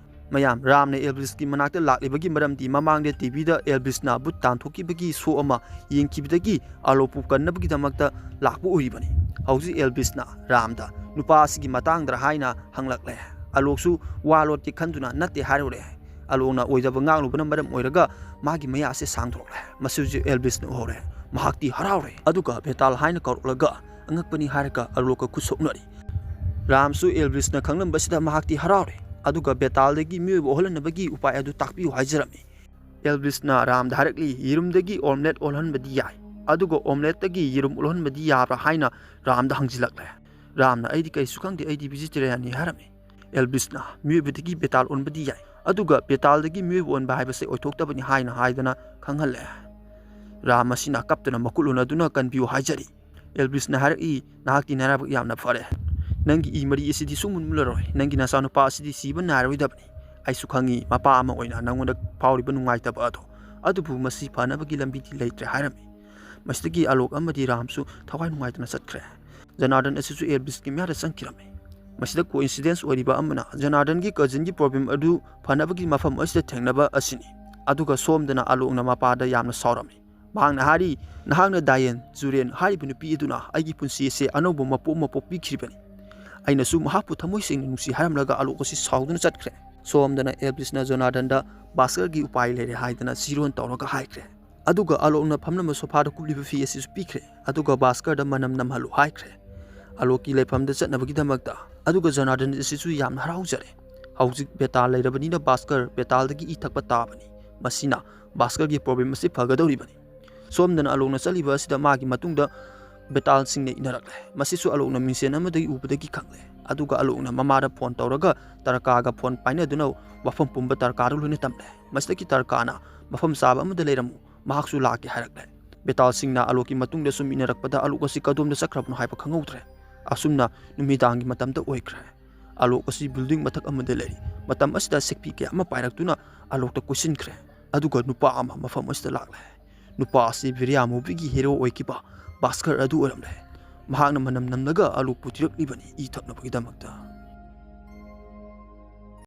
ꯃꯌꯥꯝ, ꯔꯥꯝꯅ ꯑꯦꯜꯕꯤꯁꯀꯤ ꯃꯅꯥꯛꯇ ꯂꯥꯛꯂꯤꯕꯒꯤ ꯃꯔꯝꯗꯤ ꯃꯃꯥꯡꯗ ꯇꯤꯚꯤꯗ ꯑꯦꯜꯕꯤꯁꯅ ꯚꯨꯠ ꯇꯥꯟꯊꯣꯛꯈꯤꯕꯒꯤ ꯁꯣ ꯑꯃ ꯌꯦꯡꯈꯤꯕꯗꯒꯤ ꯑꯂꯣꯛꯄꯨ ꯀꯟꯅꯕꯒꯤꯗꯃꯛꯇ ꯂꯥꯛꯄ ꯑꯣꯏꯔꯤꯕꯅꯤ꯫ ꯍꯧꯖꯤꯛ ꯑꯦꯜꯕꯤꯁꯅ ꯔꯥꯝꯗ ꯅꯨꯄꯥ ꯑꯁꯤꯒꯤ ꯃꯇꯥꯡꯗꯔ ꯍꯥꯏꯅ ꯍꯪꯂꯛꯂꯦ꯫ ꯑꯂꯣꯛꯁꯨ ꯋꯥ ꯂꯣꯠꯀꯦ ꯈꯟꯗꯨꯅ ꯅꯠꯇꯦ ꯍꯥꯏꯔꯨꯔꯦ꯫ ꯑꯂꯣꯛꯅ ꯑꯣꯏꯗꯕ ꯉꯥꯡꯂꯨꯕꯅ ꯃꯔꯝ ꯑꯣꯏꯔꯒ ꯃꯥꯒꯤ ꯃꯌꯥ ꯑꯁꯤ ꯁꯥꯡꯗꯣꯔꯛꯂꯦ꯫ ꯃꯁꯤ ꯍꯧꯖꯤꯛ ꯑꯦꯜꯕꯤꯁꯅ ꯎꯍꯧꯔꯦ꯫ ꯃꯍꯥꯛꯇꯤ ꯍꯔꯥꯎꯔꯦ, ꯑꯗꯨꯒ ꯕꯦꯇꯥꯜ ꯍꯥꯏꯅ ꯀꯧꯔꯛꯂꯒ ꯑꯉꯛꯄꯅꯤ ꯍꯥꯏꯔꯒ ꯑꯂꯣꯛꯀ ꯈꯨꯠ ꯁꯣꯛꯅꯔꯤ꯫ ꯔꯥꯝꯁꯨ ꯑꯦꯜꯕꯤꯁꯅ ꯈꯪꯂꯝꯕꯁꯤꯗ ꯃꯍꯥꯛꯇꯤ ꯍꯔꯥꯎꯔꯦ, ꯑꯗꯨꯒ ꯕꯦꯇꯥꯜꯗꯒꯤ ꯃꯤꯑꯣꯏꯕ ꯑꯣꯜꯍꯟꯅꯕꯒꯤ ꯎꯄꯥꯏ ꯑꯗꯨ ꯇꯥꯛꯄꯤꯌꯨ ꯍꯥꯏꯖꯔꯝꯃꯤ꯫ ꯑꯦꯜꯕꯤꯁꯅ ꯔꯥꯝꯗ ꯍꯥꯏꯔꯛꯂꯤ, ꯌꯦꯔꯨꯝꯗꯒꯤ ꯑꯣꯝꯂꯦꯠ ꯑꯣꯜꯍꯟꯕꯗꯤ ꯌꯥꯏ, ꯑꯗꯨꯒ ꯑꯣꯝꯂꯦꯠꯇꯒꯤ ꯌꯦꯔꯨꯝ ꯑꯣꯜꯍꯟꯕꯗꯤ ꯌꯥꯕ꯭ꯔꯥ ꯍꯥꯏꯅ ꯔꯥꯝꯗ ꯍꯪꯖꯤꯜꯂꯛꯂꯦ꯫ ꯔꯥꯝꯅ, "ꯑꯩꯗꯤ ꯀꯔꯤꯁꯨ ꯈꯪꯗꯦ, ꯑꯩꯗꯤ ꯚꯦꯖꯤꯇꯦꯔꯤꯌꯥꯟꯅꯤ" ꯍꯥꯏꯔꯝꯃꯤ꯫ ꯑꯦꯜꯕꯤꯁꯅ, "ꯃꯤꯑꯣꯏꯕꯗꯒꯤ ꯕꯦꯇꯥꯜ ꯑꯣꯟꯕꯗꯤ ꯌꯥꯏ, ꯑꯗꯨꯒ ꯕꯦꯇꯥꯜꯗꯒꯤ ꯃꯤꯑꯣꯏꯕ ꯑꯣꯟꯕ ꯍꯥꯏꯕꯁꯦ ꯑꯣꯏꯊꯣꯛꯇꯕꯅꯤ" ꯍꯥꯏꯅ ꯍꯥꯏꯗꯅ ꯈꯪꯍꯜꯂꯦ꯫ ꯔꯥꯝ ꯑꯁꯤꯅ ꯀꯞꯇꯨꯅ ꯃꯈꯨꯠ ꯎꯅꯗꯨꯅ ꯀꯟꯕꯤꯌꯨ ꯍꯥꯏꯖꯔꯤ꯫ ꯑꯦꯜꯕꯤꯁꯅ ꯍꯥꯏꯔꯛꯏ, "ꯅꯍꯥꯛꯇꯤ ꯅꯔꯥꯏꯕꯛ ꯌꯥꯝꯅ ꯐꯔꯦ꯫ ꯅꯪꯒꯤ ꯏ ꯃꯔꯤ ꯑꯁꯤꯗꯤ ꯁꯨꯡꯃꯨꯟ ꯃꯨꯠꯂꯔꯣꯏ꯫ ꯅꯪꯒꯤ ꯅꯆꯥꯅꯨꯄꯥ ꯑꯁꯤꯗꯤ ꯁꯤꯕ ꯅꯥꯏꯔꯣꯏꯗꯕꯅꯤ꯫ ꯑꯩꯁꯨ ꯈꯪꯉꯤ ꯃꯄꯥ ꯑꯃ ꯑꯣꯏꯅ ꯅꯪꯉꯣꯟꯗ ꯐꯥꯎꯔꯤꯕ ꯅꯨꯡꯉꯥꯏꯇꯕ ꯑꯗꯣ, ꯑꯗꯨꯕꯨ ꯃꯁꯤ ꯐꯅꯕꯒꯤ ꯂꯝꯕꯤꯗꯤ ꯂꯩꯇ꯭ꯔꯦ" ꯍꯥꯏꯔꯝꯃꯤ꯫ ꯃꯁꯤꯗꯒꯤ ꯑꯂꯣꯛ ꯑꯃꯗꯤ ꯔꯥꯝꯁꯨ ꯊꯋꯥꯏ ꯅꯨꯡꯉꯥꯏꯇꯅ ꯆꯠꯈ꯭ꯔꯦ꯫ ꯖꯅꯥꯔꯗꯟ ꯑꯁꯤꯁꯨ ꯑꯦꯜꯕꯤꯁꯀꯤ ꯃꯌꯥꯗ ꯆꯪꯈꯤꯔꯝꯃꯤ꯫ ꯃꯁꯤꯗ ꯀꯣꯏꯟꯁꯤꯗꯦꯟꯁ ꯑꯣꯏꯔꯤꯕ ꯑꯃꯅ ꯖꯅꯥꯔꯗꯟꯒꯤ ꯀꯖꯤꯟꯒꯤ ꯄ꯭ꯔꯣꯕ꯭ꯂꯦꯝ ꯑꯗꯨ ꯐꯅꯕꯒꯤ ꯃꯐꯝ ꯑꯁꯤꯗ ꯊꯦꯡꯅꯕ ꯑꯁꯤꯅꯤ꯫ ꯑꯗꯨꯒ ꯁꯣꯝꯗꯅ ꯑꯂꯣꯛꯅ ꯃꯄꯥꯗ ꯌꯥꯝꯅ ꯁꯥꯎꯔꯝꯃꯤ꯫ ꯃꯍꯥꯛꯅ ꯍꯥꯏꯔꯤ, "ꯅꯍꯥꯛꯅ ꯗꯥꯏꯌꯟ ꯖꯨꯔꯦꯟ ꯍꯥꯏꯔꯤꯕ ꯅꯨꯄꯤ ꯑꯗꯨꯅ ꯑꯩꯒꯤ ꯄꯨꯟꯁꯤ ꯑꯁꯦ ꯑꯅꯧꯕ ꯃꯄꯣꯛ ꯑꯃ ꯄꯣꯛꯄꯤꯈꯤꯕꯅꯤ꯫ ꯑꯩꯅꯁꯨ ꯃꯍꯥꯛꯄꯨ ꯊꯃꯣꯏ ꯁꯦꯡꯅ ꯅꯨꯡꯁꯤ" ꯍꯥꯏꯔꯝꯂꯒ ꯑꯂꯣꯛ ꯑꯁꯤ ꯁꯥꯎꯗꯨꯅ ꯆꯠꯈ꯭ꯔꯦ꯫ ꯁꯣꯝꯗꯅ ꯑꯦꯜꯕꯤꯁꯅ ꯖꯣꯅꯥꯗꯟꯗ ꯕꯥꯁꯀꯔꯒꯤ ꯎꯄꯥꯏ ꯂꯩꯔꯦ ꯍꯥꯏꯗꯅ ꯆꯤꯔꯣꯟ ꯇꯧꯔꯒ ꯍꯥꯏꯈ꯭ꯔꯦ꯫ ꯑꯗꯨꯒ ꯑꯂꯣꯛꯅ ꯐꯝꯂꯝꯕ ꯁꯣꯐꯥꯗ ꯀꯨꯞꯂꯤꯕ ꯐꯤ ꯑꯁꯤꯁꯨ ꯄꯤꯈ꯭ꯔꯦ꯫ ꯑꯗꯨꯒ ꯚꯥꯁꯀꯔꯗ ꯃꯅꯝ ꯅꯝꯍꯜꯂꯨ ꯍꯥꯏꯈ꯭ꯔꯦ꯫ ꯑꯂꯣꯛꯀꯤ ꯂꯩꯐꯝꯗ ꯆꯠꯅꯕꯒꯤꯗꯃꯛꯇ꯫ ꯑꯗꯨꯒ ꯖꯅꯥꯔꯗꯟ ꯑꯁꯤꯁꯨ ꯌꯥꯝꯅ ꯍꯔꯥꯎꯖꯔꯦ꯫ ꯍꯧꯖꯤꯛ ꯕꯦꯇꯥꯜ ꯂꯩꯔꯕꯅꯤꯅ ꯚꯥꯁꯀꯔ ꯕꯦꯇꯥꯜꯗꯒꯤ ꯏ ꯊꯛꯄ ꯇꯥꯕꯅꯤ꯫ ꯃꯁꯤꯅ ꯚꯥꯁꯀꯔꯒꯤ problem ꯑꯁꯤ ꯐꯒꯗꯧꯔꯤꯕꯅꯤ꯫ ꯁꯣꯝꯗꯅ ꯑꯂꯣꯛꯅ ꯆꯠꯂꯤꯕ ꯑꯁꯤꯗ ꯃꯥꯒꯤ ꯃꯇꯨꯡꯗ ꯕꯦꯇꯥꯜꯁꯤꯡꯅ ꯏꯟꯅꯔꯛꯂꯦ꯫ ꯃꯁꯤꯁꯨ ꯑꯂꯣꯛꯅ ꯃꯤꯡꯁꯦꯟ ꯑꯃꯗꯒꯤ ꯎꯕꯗꯒꯤ ꯈꯪꯂꯦ꯫ ꯑꯗꯨꯒ ꯑꯂꯣꯛꯅ ꯃꯃꯥꯗ phone ꯇꯧꯔꯒ ꯇꯔꯀꯥꯒ phone ꯄꯥꯏꯅꯗꯨꯅ ꯋꯥꯐꯝ ꯄꯨꯝꯕ ꯇꯔꯀꯥꯗ ꯂꯣꯏꯅ ꯇꯝꯂꯦ꯫ ꯃꯁꯤꯗꯒꯤ ꯇꯔꯀꯥꯅ ꯃꯐꯝ ꯆꯥꯕ ꯑꯃꯗ ꯂꯩꯔꯝꯃꯨ, ꯃꯍꯥꯛꯁꯨ ꯂꯥꯛꯀꯦ ꯍꯥꯏꯔꯛꯂꯦ꯫ ꯕꯦꯇꯥꯜꯁꯤꯡꯅ ꯑꯂꯣꯛꯀꯤ ꯃꯇꯨꯡꯗ ꯁꯨꯝ ꯏꯟꯅꯔꯛꯄꯗ ꯑꯂꯣꯛ ꯑꯁꯤ ꯀꯗꯣꯝꯗ ꯆꯠꯈ꯭ꯔꯕꯅꯣ ꯍꯥꯏꯕ ꯈꯪꯍꯧꯗ꯭ꯔꯦ꯫ ꯑꯁꯨꯝꯅ ꯅꯨꯃꯤꯗꯥꯡꯒꯤ ꯃꯇꯝꯗ ꯑꯣꯏꯈ꯭ꯔꯦ꯫ ꯑꯂꯣꯛ ꯑꯁꯤ building ꯃꯊꯛ ꯑꯃꯗ ꯂꯩꯔꯤ꯫ ꯃꯇꯝ ꯑꯁꯤꯗ ꯁꯦꯛꯄꯤ ꯀꯌꯥ ꯑꯃ ꯄꯥꯏꯔꯛꯇꯨꯅ ꯑꯂꯣꯛꯇ ꯀꯣꯏꯁꯤꯟꯈ꯭ꯔꯦ꯫ ꯑꯗꯨꯒ ꯅꯨꯄꯥ ꯑꯃ ꯃꯐꯝ ꯑꯁꯤꯗ ꯂꯥꯛꯂꯦ꯫ ꯅꯨꯄꯥ ꯑꯁꯤ ꯕꯤꯔꯤꯌꯥ movieꯒꯤ hero ꯑꯣꯏꯈꯤꯕ ꯚꯥꯁꯀꯔ ꯑꯗꯨ ꯑꯣꯏꯔꯝꯂꯦ꯫ ꯃꯍꯥꯛꯅ ꯃꯅꯝ ꯅꯝꯂꯒ ꯑꯂꯣꯛꯄꯨ ꯊꯤꯔꯛꯂꯤꯕꯅꯤ ꯏ ꯊꯛꯅꯕꯒꯤꯗꯃꯛꯇ꯫